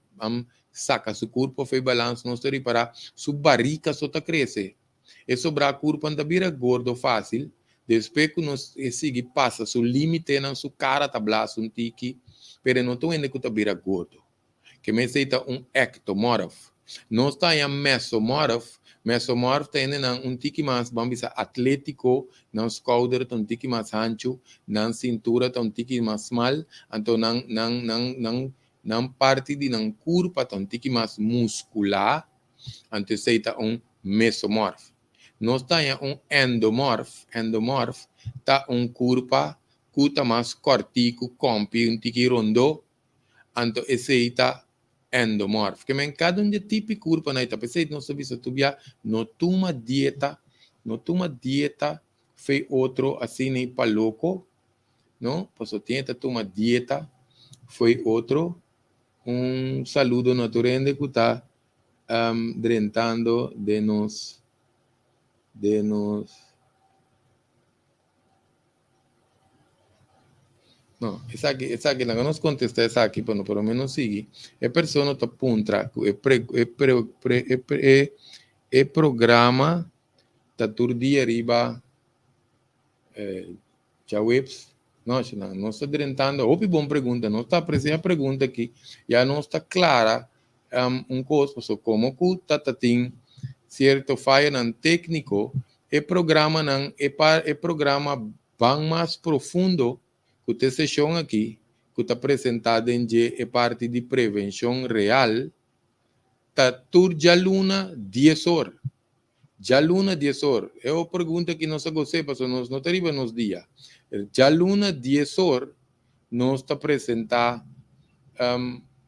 saka su kurpa fo'i balans, nos ta ripará su barika so ta krese. E sobrá kurpa no ta bira gordo fásil. Despues ku nos e sigui pasa su límitenan, su kara ta blasa un tiki, pero e no ta un hende ku ta bira gordo. Ke mester ta un ectomorf. Nos ta haña mesomorf. Mesomorf ta hendenan un tiki mas, ban bisa, atlétiko, nan skouder ta un tiki mas hanchu, nan sintura ta un tiki mas smal, anto nan nan nan nan nan parti di nan kurpa ta un tiki mas muskulá, anto esei ta un mesomorf. Nos ta haña un endomorf. Endomorf ta un kurpa ku ta mas kòrtiku, kòmpi, un tiki rondó, anto esei ta endomorf. Ke men kada un di e tipo di kurpanan ei ta. P'esei nos ta bisa tur bia, no tuma dieta, no tuma dieta fei otro asina ei pa loko, no, pasobra tin e ta tuma dieta fo'i otro. Un saludo na tur hende ku ta drentando den nos den nos. No, esaki, esaki, laga nos kontestá esaki pa no por lo menos sigui. E persona ta puntra ku e pre, e pre, pre, e pre, e, e programa ta tur dia riba eh, djaweps. No, no, nos ta drentando. Hopi bon pregunta. Nos ta apresiá pregunta aki. Ya nos ta klara um, un kos, paso komo ku ta ta tin sierto fayonan tékniko, e programanan, e pa e programa ban mas profundo ku ta e seshon aki, ku ta presentá den dje e parti di prevenshon real, ta tur djaluna dies or. Djaluna dies or. E o pregunta ki nos a gos'é pasobra nos no ta riba nos dia. Djaluna dies or nos ta presentá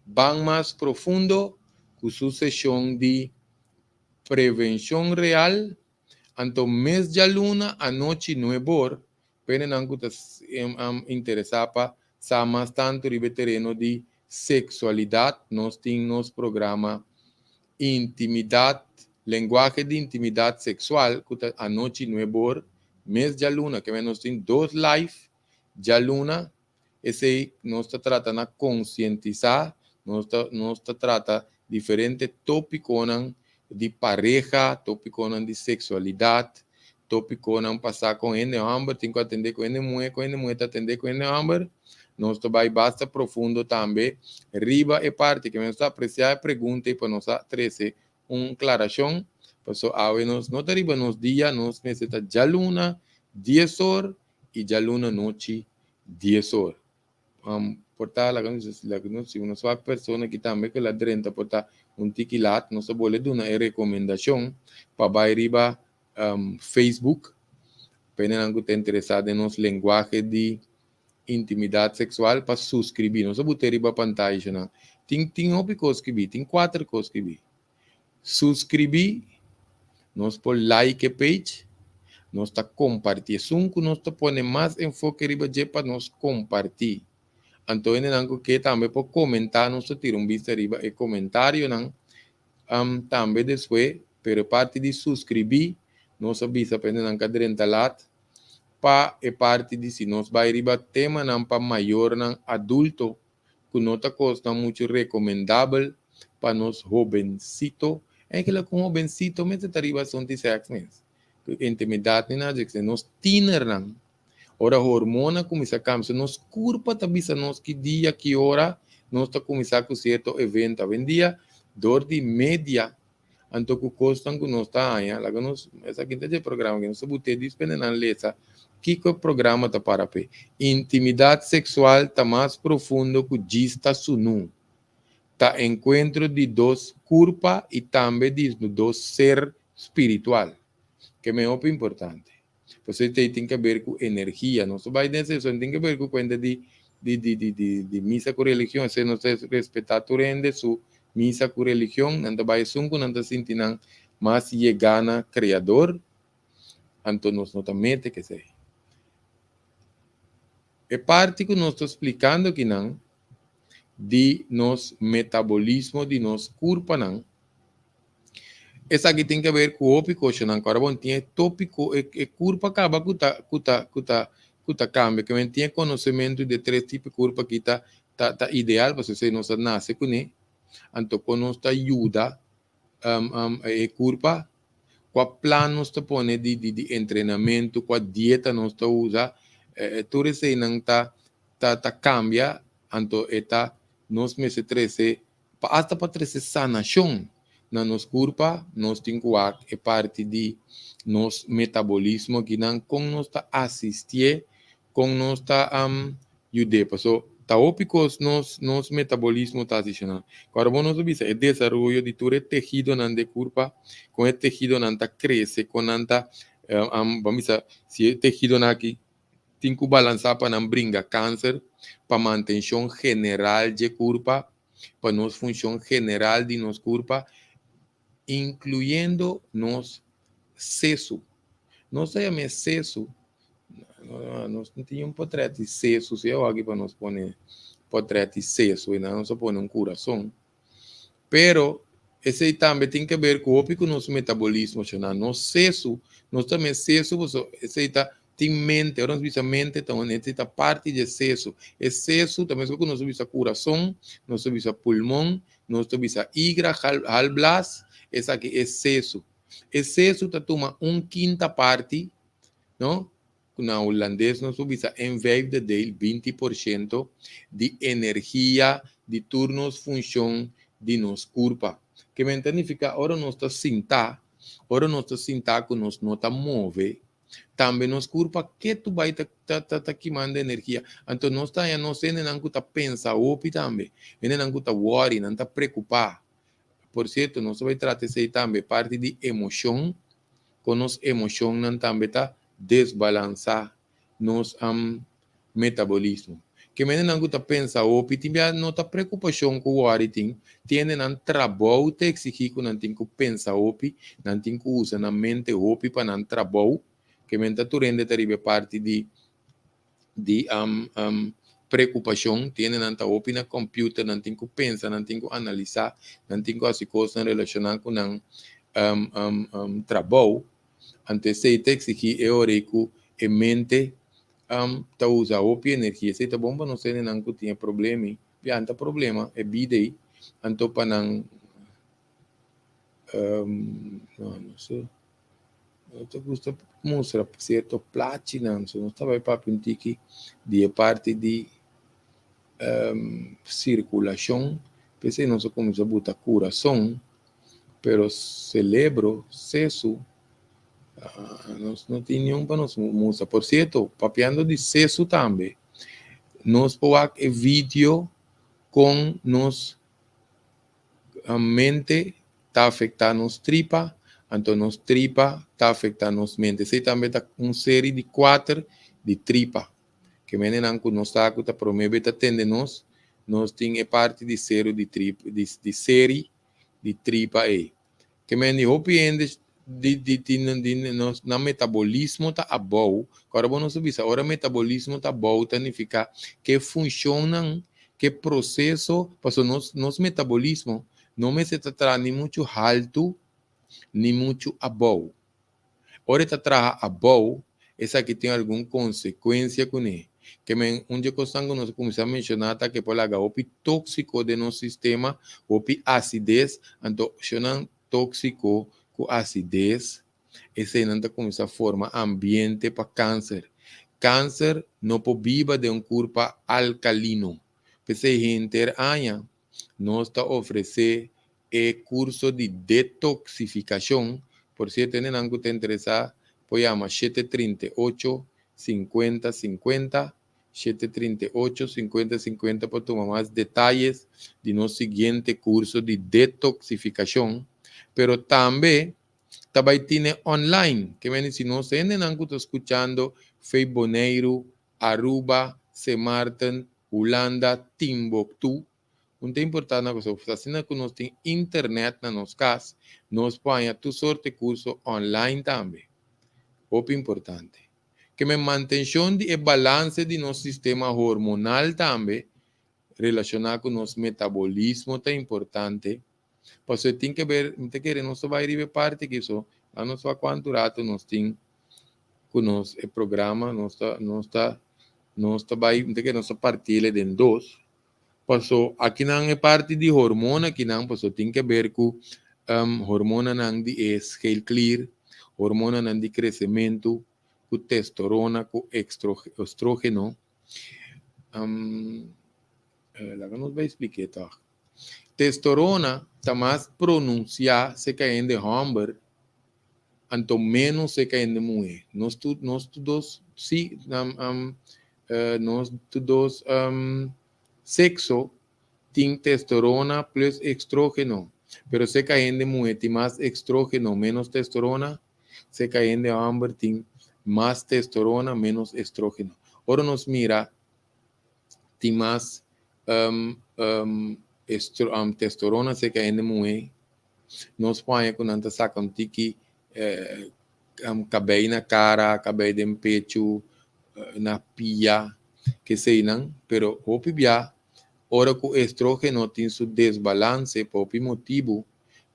Ban Mas Profundo ku su seshon di Prevenshon Real. Anto mes djaluna anochi nueb'or pendenan ku ta interesá pa sa mas tantu riba e tereno di seksualidat nos tin nos programa Intimidat, Lenguahe di Intimidat Seksual ku ta anochi nueb'or mes djaluna. Ke men nos tin dos live djaluna, esei nos ta trata na konsientisá, nos ta nos ta trata diferente tópikonan di pareha, tópikonan di seksualidat, tópikonan pa sa kon hende hòmber tin ku atendé ku hende muhé, kon hende muhé ta atendé ku hende hòmber. Nos ta bai basta profundo tambe riba e parti ke nos ta apresiá e pregunta i pa nos a trese un klarashon, pasobra awe nos no ta riba nos dia, nos mester ta djaluna dies or i djaluna nochi dies or. Por ta laga nos laga nos si nos wak persona ki tambe ku el a drenta por ta un tiki lat nos ta bole duna e rekomendashon pa bai riba Facebook pa hendenan ku ta interesá den nos lenguahe di intimidat seksual pa suskribí. Nos a but'é riba pantaya nan. Tin tin hopi kos skibí, tin kuater kos skibí. Suskribí, nos por like e page, nos ta kompartí. Esun ku nos ta pone mas enfoke riba dje pa nos kompartí. Anto hendenan ku ke tambe por komentá, nos ta tira un bista riba e komentarionan tambe despues. Pero e parti di suskribí, nos a bisa pa hendenan ka drenta lat pa e parti di si nos bai riba temanan pa mayornan adulto ku no ta kosnan muchu rekomendabel pa nos hobensito. Enkele ku un hobensito mester ta riba asuntu di sèks mes, ku intimidat ni nada dje. Nos tienernan, ora hormona kuminsá kambia, so nos kurpa ta bisa nos ki dia, ki ora nos ta kuminsá ku sierto evento. Awendia, dor di media, anto ku kosnan ku nos ta haña, laga nos, esaki ta dje programa aki, nos ta but'é dispende nan lesa kiko e programa ta para p'e. Intimidat seksual ta mas profundo ku djis ta sunú. Ta enkuentro di dos kurpa i tambe di dos ser spiritual. Ke men hopi importante. Pasobra esei tin ke ber ku energia. Nos ta bai den esei, pasobra tin ke ber ku kuenta di di di di di di misa ku religion. Esei nos ta respetá tur hende su misa ku religion. Nan ta bai esun ku nan ta sinti nan mas yegá na Kreador. Anto nos no ta mete ku esei. E parti ku nos ta splikando akinan di nos metabolismo di nos kurpanan. Esaki tin ke ber ku hopi kosnan. Ku ora bo tin e tópiko, e e kurpa kaba ku ta ku ta ku ta ku ta kambia. Ke men tin e konosementu di e tres tipo di kurpa aki ta ta ta ideal pasobra esei nos a nase kuné. Anto kon nos ta yuda e kurpa. Kua plan nos ta pone di entrenamentu, kua dieta nos ta usa, tur eseinan ta kambia, anto e ta nos mester trese, pa asta pa trese sanashon na nos kurpa, nos tin ku wak e parti di nos metabolismo akinan, kon nos ta asistié, kon nos ta yud'é. Paso ta hopi kos nos metabolismo ta hasi shona. Ku ora bo nos a bisa e desaroyo di tur e tehidonan di e kurpa, kon e tehidonan ta krese, kon nan ta, bo bisa si e tehidonan aki tin ku balansá pa nan bringa kanser, pa mantenshon general dje kurpa, pa nos funshon general di nos kurpa, inkluyendo nos sesu. Nos ta yama e sesu, nos no tin un potrèt di sesu, si awor pa nos pone potrèt di sesu, i nan nos a pone un kurason. Pero esei tambe tin ke ber ku hopi ku nos metabolismo shona. Nos sesu, nos ta yama e sesu pasobra esei ta tin mente, ora nos bisa mente ta un esei ta parti di e sesu. E sesu ta meskos ku nos ta bisa kurason, nos ta bisa pulmon, nos ta bisa igra, halblas, esaki e sesu. E sesu ta tuma un kinta parti, no? Ku na hulandes nos por bisa een vijfde deel, 20%, di energia di tur nos funshon di nos kurpa. Ke men ta nifiká ora nos ta sintá, ora nos ta sintá ku nos no ta move, tambe nos kurpa ketu bai ta kimando energia. Anto nos ta haña nos hendenan ku ta pensa hopi tambe, hendenan ku ta wòri, nan ta preokupá. Por sierto, nos ta bai trata esei tambe, parti di emoshon, kon nos emoshonnan tambe ta desbalansá nos metabolismo. Ke mendenan ku ta pensa hopi tin bia no ta preokupashon ku wòri tin, tin hendenan trabou ta eksigí ku nan tin ku pensa hopi, nan tin ku usa nan mente hopi pa nan trabou. Ke men ta tur hende ta riba e parti di preokupashon, tin hendenan ta hopi na computer, nan tin ku pensa, nan tin ku analisá, nan tin ku hasi kosnan relashoná ku nan trabou. Anto esei ta eksigí e ora ei ku e mente ta usa hopi energia. Esei ta bon pa nos hendenan ku tin e problema ei. Pianta problema e bida ei, anto pa nan no, no sé. No ta gusta mustra sierto plachinan, so nos ta bai papia un tiki di e parti di sirkulashon. P'esei nos a kuminsá buta kurason, pero selebro, sesu, nos no tin niun pa nos mustra. Por sierto, papiando di sesu tambe, nos por wak e video kon nos mente ta afektá nos tripa, anto nos tripa ta afektá nos mente. Esei tambe ta un seri di kuater di tripa. Ke mendenan ku nos sa ku ta promé be ta tende nos, nos tin e parti di seru di trip di di seri di tripa ei. Ke men di hopi hende di di tin di nos nan metabolismo ta abou. Ku ora bo nos a bisa ora metabolismo ta abou ta nifiká ke funshonnan, ke proseso, pasobra nos nos metabolismo no mester ta traha ni muchu haltu ni muchu abou. Ora e ta traha abou, esaki tin algun konsekuensia kuné. Ke men un dje kosnan ku nos a kuminsá menshoná ta ke por laga hopi tóksiko den nos sistema, hopi asides, anto shonnan tóksiko ku asides, eseinan ta kuminsá forma ambiente pa kanser. Kanser no por biba den un kurpa alkalino. P'esei henter aña nos ta ofresé e kurso di detoksifikashon. Por sierto, hendenan ku ta interesá por yama 738 50 50, 738 50 50 pa tuma mas detayes di nos siguiente kurso di detoksifikashon. Pero tambe ta bai tine online. Ke mende si nos hendenan ku ta skuchando fei Boneiru, Aruba, Sint Maarten, Hulanda, Timbuktu, Un ta importá na kos asina ku nos tin internet na nos kas, nos por haña tur sorte kurso online tambe. Hopi importante. Ke men mantenshon di e balanse di nos sistema hormonal tambe relashoná ku nos metabolismo ta importante. Pasobra e tin ke ber, mi ta kere nos ta bai riba e parti aki so, laga nos wak kuantu ratu nos tin ku nos e programa, nos ta nos ta nos ta bai, mi ta kere nos ta partiel den dos. Paso akinan e parti di hormona akinan paso tin ke ber ku hormonanan di e schildklier. Hormonanan di kresementu ku testorona ku estrógeno. Laga nos bai splik'é tòg. Testorona ta mas pronunsiá serka hende hòmber, anto ménos serka hende muhé. Nos tur nos tur dos si nos tur dos sekso tin testorona plus estrógeno, pero serka hende muhé tin mas estrógeno ménos testorona, serka hende hòmber tin mas testorona ménos estrógeno. Ora nos mira tin mas testorona serka hende muhé, nos por haña ku nan ta saka un tiki kabei na kara, kabei den pechu, na pia, keseinan, pero hopi bia ora ku estrógeno tin su desbalanse pa hopi motibu,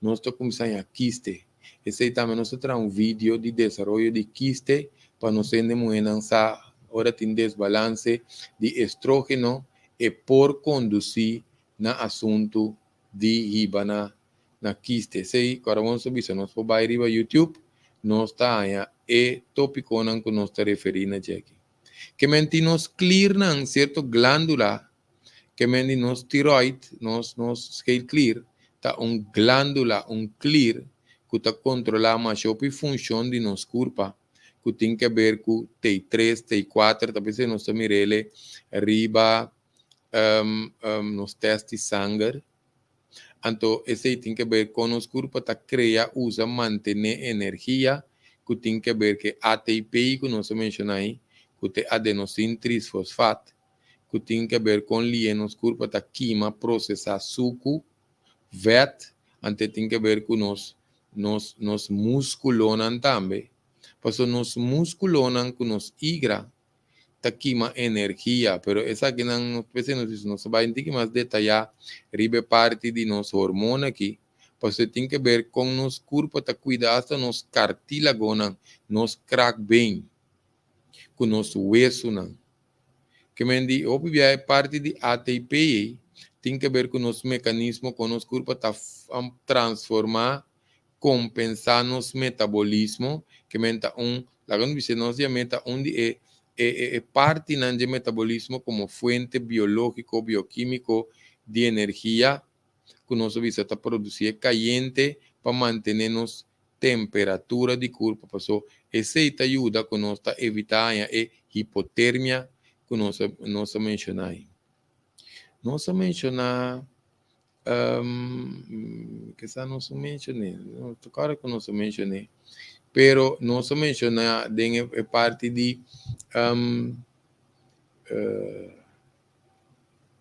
nos ta kuminsá haña kiste. Esei tambe nos ta traha un video di desaroyo di kiste pa nos hende muhénan sa ora tin desbalanse di estrógeno e por kondusí na asuntu di hiba na na kiste. Esei ku Aramon ta bisa nos por bai riba YouTube nos ta haña e tópikonan ku nos ta referí na dje aki. Ke men tin nos klirnan, sierto glándula, ke men di nos tiroid, nos nos schildklier, ta un glándula, un klier ku ta kontrolá masha hopi funshon di nos kurpa ku tin ke ber ku T tres, T kuater, ta p'esei nos ta mir'el riba nos tèst di sanger. Anto esei tin ke ber kon nos kurpa ta krea, usa, mantené energia ku tin ke ber ku e ATP ku nos a menshoná ei, ku ta e adenosin trisfosfat, ku tin ke ber kon lié nos kurpa ta kima, prosesá suku, vèt, anto e tin ke ber ku nos nos nos múskulonan tambe. Pasobra nos múskulonan ku nos igra ta kima energia, pero esakinan nos p'esei nos bisa nos ta bai un tiki mas detayá riba e parti di nos hormona aki, pasobra e tin ke ber kon nos kurpa ta kuida asta nos kartílagonan, nos kraakbeen ku nos wesunan. Ke men di hopi bia e parti di ATP ei tin ke ber ku nos mekanismo kon nos kurpa ta transformá, kompensá nos metabolismo, ke men ta un, laga nos bisa nos yam'é ta un di e e e partinan dje metabolismo komo fuente biológiko, biokímiko di energia ku nos a bisa ta produsí e kayente pa mantené nos temperatura di kurpa paso esei ta yuda ku nos ta evitá haña e hipotermia ku nos a nos a menshoná ei. Nos a menshoná kisa nos a menshoné no ta kòrda ku nos a menshoné pero nos a menshoná den e parti di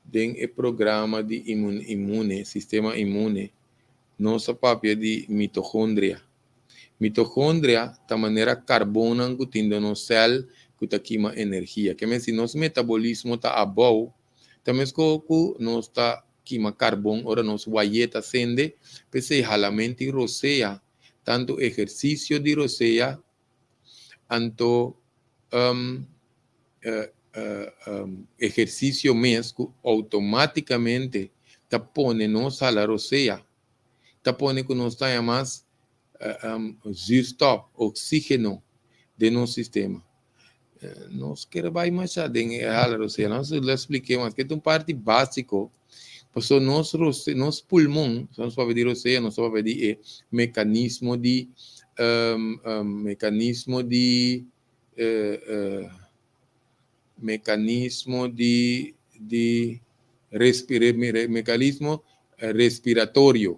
Den e programa di inmune, sistema inmune, nos a papia di mitogondria. Mitogondria ta manera karbonnan ku tin den nos sèl ku ta kima energia. Ke men si nos metabolismo ta abou, ta meskos ku nos ta kima karbon ora nos wayé ta sende, p'esei halamentu di rosea, tantu ehersisio di rosea, anto ehersisio mes ku outomátikamente ta pone nos hala rosea, ta pone ku nos ta haña mas zuurstof, oksígeno den nos sistema. Nos kere bai masha den e hala rosea, nos lo splik'é mas, ke ta un parti básiko, pasobra nos rosea, nos pulmon, si nos papia di rosea, nos ta papia di e mekanismo di mekanismo di mekanismo di di respire mekanismo respiratorio.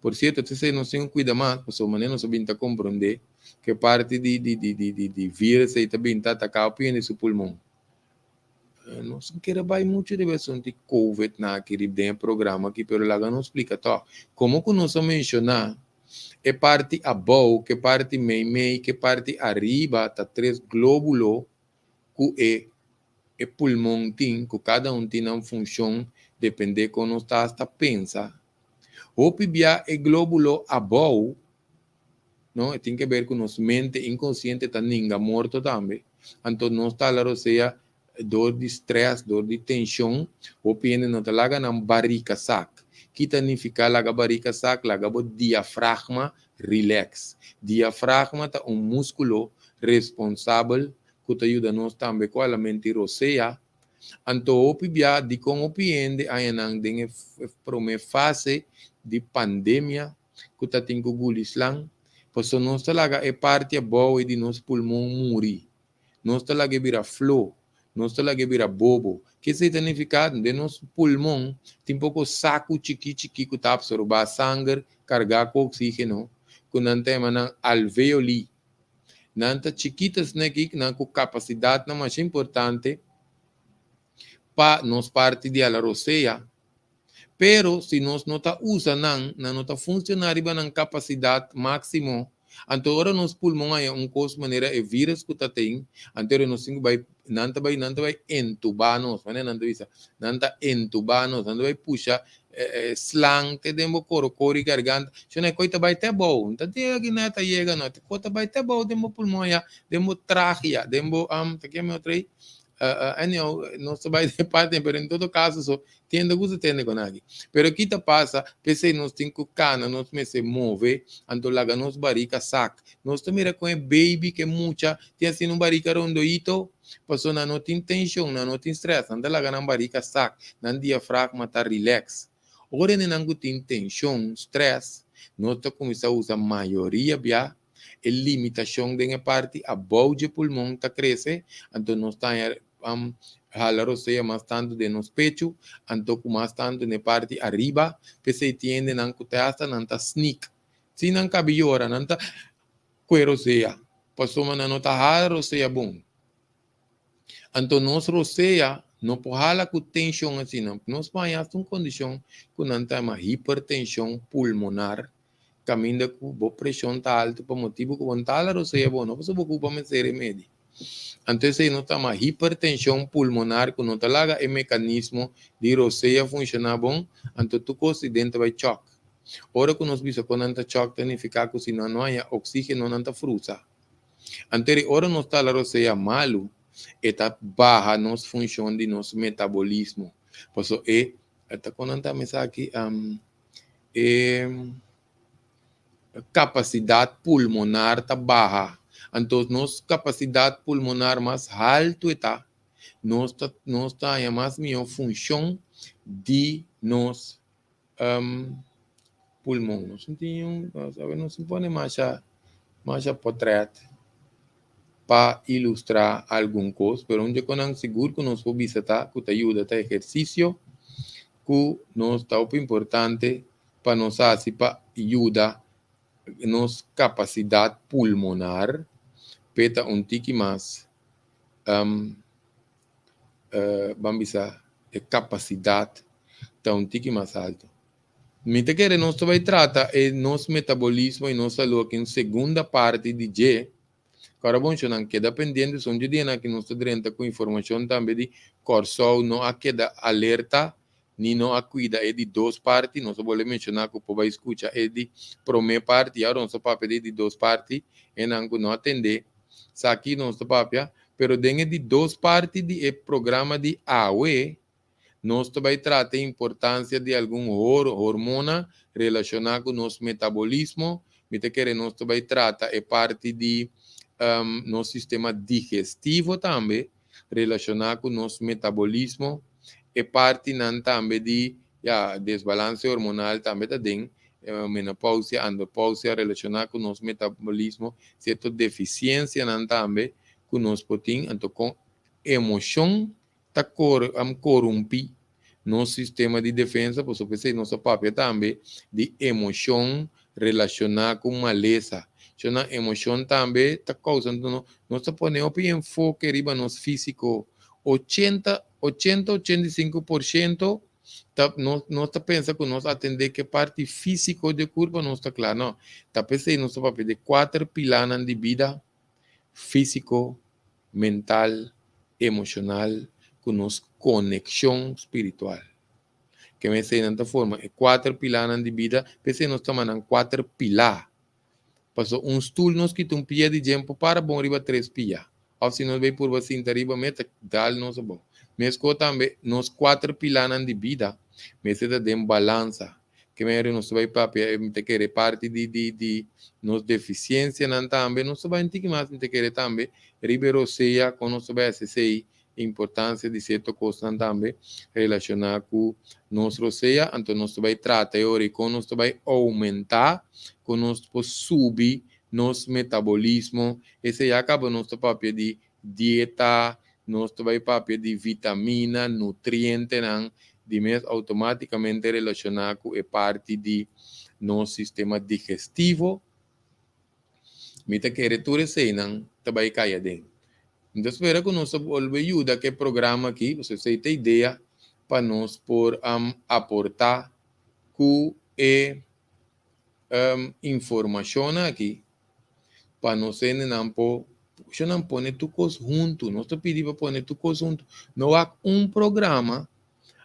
Por sierto, te esei nos tin ku kuida mas, pasobra manera nos a bin ta komprondé ku e parti di di di di di virus ei ta bin ta ataká hopi hende su pulmon. Nos no kere bai muchu riba esun di covid na aki riba den e programa aki, pero laga nos splika tòg. Komo ku nos a menshoná E parti abou, ku e parti meimei, ku e parti ariba ta tres glóbulo ku e e pulmon tin, ku kada un tin nan funshon dependé kon nos ta hasta pensa. Hopi bia e glóbulo abou, no, e tin ke ber ku nos mente inkonsiente ta ninga morto tambe. Anto nos ta hala rosea dor di stress, dor di tenshon, hopi hende no ta laga nan barika sak. Ki ta nifiká laga barika sak? Laga bo diafragma relax. Diafragma ta un múskulo responsabel ku ta yuda nos tambe ku alamenti rosea. Anto hopi bia dikon hopi hende añanan den e promé fase di pandemia ku ta tin ku guli slan? Pasobra nos ta laga e parti abou ei di nos pulmon muri. Nos ta lag'é bira flo. Nos ta lag'é bira bobo. Ke esei ta nifiká? Den nos pulmon tin poko saku chikí chikí ku ta apsorbá sanger kargá ku oksígeno, ku nan ta yama nan alveoli. Nan ta chikito snekik, nan ku kapasidatnan masha importante pa nos parti di ala rosea. Pero si nos no ta usa nan, nan no ta funciona riba nan capacidad maximo. Anto ora nos pulmon haya un cos manera e virus cu ta tin, anto ora nos tin cu bay, nan ta bay, nan ta bay entuba nos, manera nan ta bisa, nan ta entuba nos, nan ta bay pusha slang te den bo korokor y garganta, shon e coy ta bay te abou, no ta tin aki na ta yega no, e coy ta bay te abou den bo pulmon aya, den bo trachea, den bo, ta keme otro ey? Anyhow, nos ta bai den parte, pero en todo caso so tende gusta tende con aki. Pero ki ta pasa, p'esei nos tin cu cana, nos mester move, anto laga nos barica sak. Nos ta mira con e baby, cu e mucha tin asina un barica rondoito, pasobra nan no tin tension, nan no tin stress, nan ta laga nan barica sak, nan diafragma ta relax. Ora nan cu tin tension, stress, nos ta cuminsa usa mayoria bia E limitashon den e parti abou dje pulmon ta krese, anto nos ta haña hala rosea mas tantu den nos pechu, anto ku mas tantu den e parti ariba. P'esei tin hendenan ku te asta nan ta snik. Si nan kabi yora, nan ta kue rosea, pasobra nan no ta hala rosea bon. Anto nos rosea no por hala ku tenshon asina. Nos por haña asta un kondishon ku nan ta yama hipertenshon pulmonar, kaminda ku bo preshon ta altu pa motibu ku bo no ta hala rosea bon, no pasobra bo kupa mester remedi. Anto esei nos ta yama hipertenshon pulmonar ku no ta laga e mekanismo di rosea funshoná bon, anto tur kos di den ta bai chòk. Ora ku nos bisa ku nan ta chòk ta nifiká ku si nan no haña oksígeno nan ta frusa. Anto di ora nos ta la rosea malu, e ta baha nos funshon di nos metabolismo. Paso e, ta kon nan ta mesa aki, e kapasidat pulmonar ta baha. Anto nos kapasidat pulmonar mas haltu e ta, nos ta nos ta haña mas mihó funshon di nos pulmon. Nos no tin un, nos no pone masha masha potret pa ilustrá algun kos, pero un dje konan sigur ku nos por bisa ta ku ta yuda ta ehersisio ku nos ta hopi importante pa nos hasi pa yuda nos kapasidat pulmonar p'e ta un tiki mas ban bisa e kapasidat ta un tiki mas alto. Mi ta kere nos ta bai trata e nos metabolismo i nos salú aki un segunda parti di dje. Kòrda bon shownan keda pendiente son dje dianan aki nos ta drenta ku informashon tambe di Kòrsou no a keda alerta ni no a kuida e di dos parti. Nos a bolbe menshoná ku por bai skucha e di promé parti i awor nos ta papia di e di dos parti enan ku no a tende sa aki nos ta papia. Pero den e di dos parti di e programa di awe, nos ta bai trata e importansia di algun hormona relashoná ku nos metabolismo. Mi ta kere nos ta bai trata e parti di nos sistema digestivo tambe relashoná ku nos metabolismo. E partinan tambe di, ya, desbalanse hormonal tambe ta den menopausia, andropausia relashoná ku nos metabolismo, sierto defisiensianan tambe ku nos por tin, anto kon emoshon ta korumpí nos sistema di defensa, pasobra p'esei nos a papia tambe di emoshon relashoná ku malesa. Shona emoshon tambe ta kousa, anto nos ta pone hopi enfoke riba nos físiko, ochenta, ochenta, 85% ta nos ta pensa ku nos atendé ku e parti físiko di e kurpa nos ta kla. No, ta p'esei nos ta papia di kuater pilanan di bida, físiko, mental, emoshonal ku nos konekshon spiritual. Ke mester nan ta forma e kuater pilanan di bida, p'esei nos ta yama nan kuater pilá. Pasobra un stul nos kita un pia di dje por para bon riba tres pia. Òf si nos bai purba sinta riba mes ta dal nos abou. Meskos tambe nos kuater pilanan di bida mester ta den balansa. Ke manera nos ta bai papia, mi ta kere parti di di di nos defisiensianan tambe. Nos ta bai un tiki mas, mi ta kere tambe riba e rosea kon nos ta bai hasi esei, importansia di sierto kosnan tambe relashoná ku nos rosea. Anto nos ta bai trata e ora i kon nos ta bai oumentá, kon nos por subi nos metabolismo. Esei ya kaba nos ta papia di dieta, nos ta bai papia di vitamina, nutrientenan, di mes automáticamente relashoná ku e parti di nos sistema digestivo. Mi ta kere tur eseinan ta bai kai aden. Mi ta spera ku nos ta bolbe yuda ku e programa aki, pasobra esei ta idea pa nos por aportá ku e informashonnan aki pa nos hendenan por nan pone tur kos huntu. Nos ta pidi pa pone tur kos huntu. No wak un programa,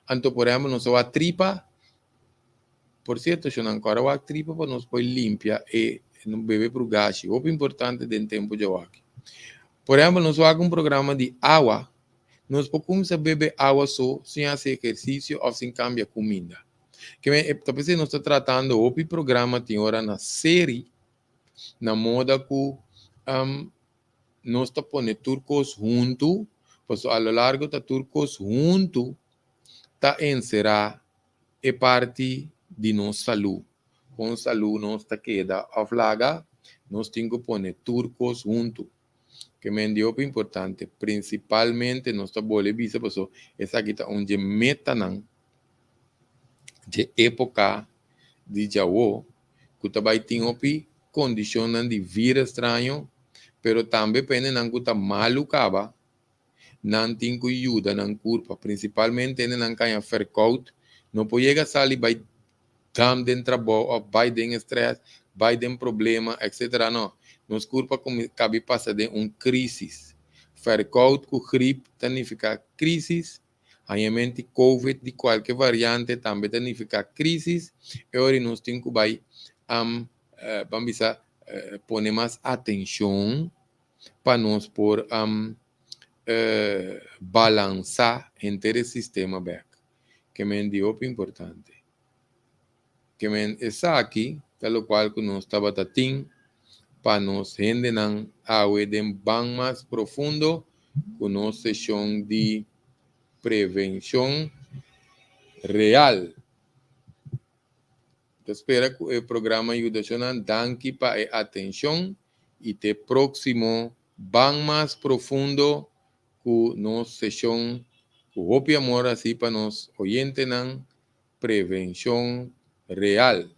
anto por ehèmpel nos ta wak tripa, por sierto shonnan kòrda wak tripa pa nos por limpia e bebe prugashi, hopi importante den tempu djawaki. Por ehèmpel nos wak un programa di awa, nos por kuminsá bebe awa so sin hasi ehersisio òf sin kambia kuminda. Ke ta p'esei nos ta tratando hopi programa tin ora na seri na moda ku nos ta pone tur kos huntu, pasobra a lo largo ta tur kos huntu ta enserá e parti di nos salú. Kon salú nos ta keda òf laga, nos tin ku pone tur kos huntu. Ke men di hopi importante, prinsipalmente nos ta bole bisa pasobra esaki ta un dje metanan dje époka di djawo ku ta bai tin hopi kondishonnan di vira straño, pero tambe pa hendenan ku ta malu kaba, nan tin ku yuda nan kurpa, prinsipalmente hendenan kaña fèrkout, no por yega sali bai dam den trabou òf bai den estrès, bai den problema, etsetera. No, nos kurpa kabi pasa den un krísis. Fèrkout ku grip ta nifiká krísis. Hañamenti Covid di kualke variante tambe ta nifiká krísis. E ora nos tin ku bai ban bisa pone mas atenshon pa nos por balansá henter e sistema bèk. Ke men di hopi importante. Ke men esaki ta lokual ku nos tabata tin pa nos hendenan awe den ban mas profundo ku nos seshon di prevenshon real. Ta spera ku e programa yuda shonnan. Danki pa e atenshon i te próksimo ban mas profundo ku nos seshon ku hopi amor hasi pa nos oyentenan prevenshon real.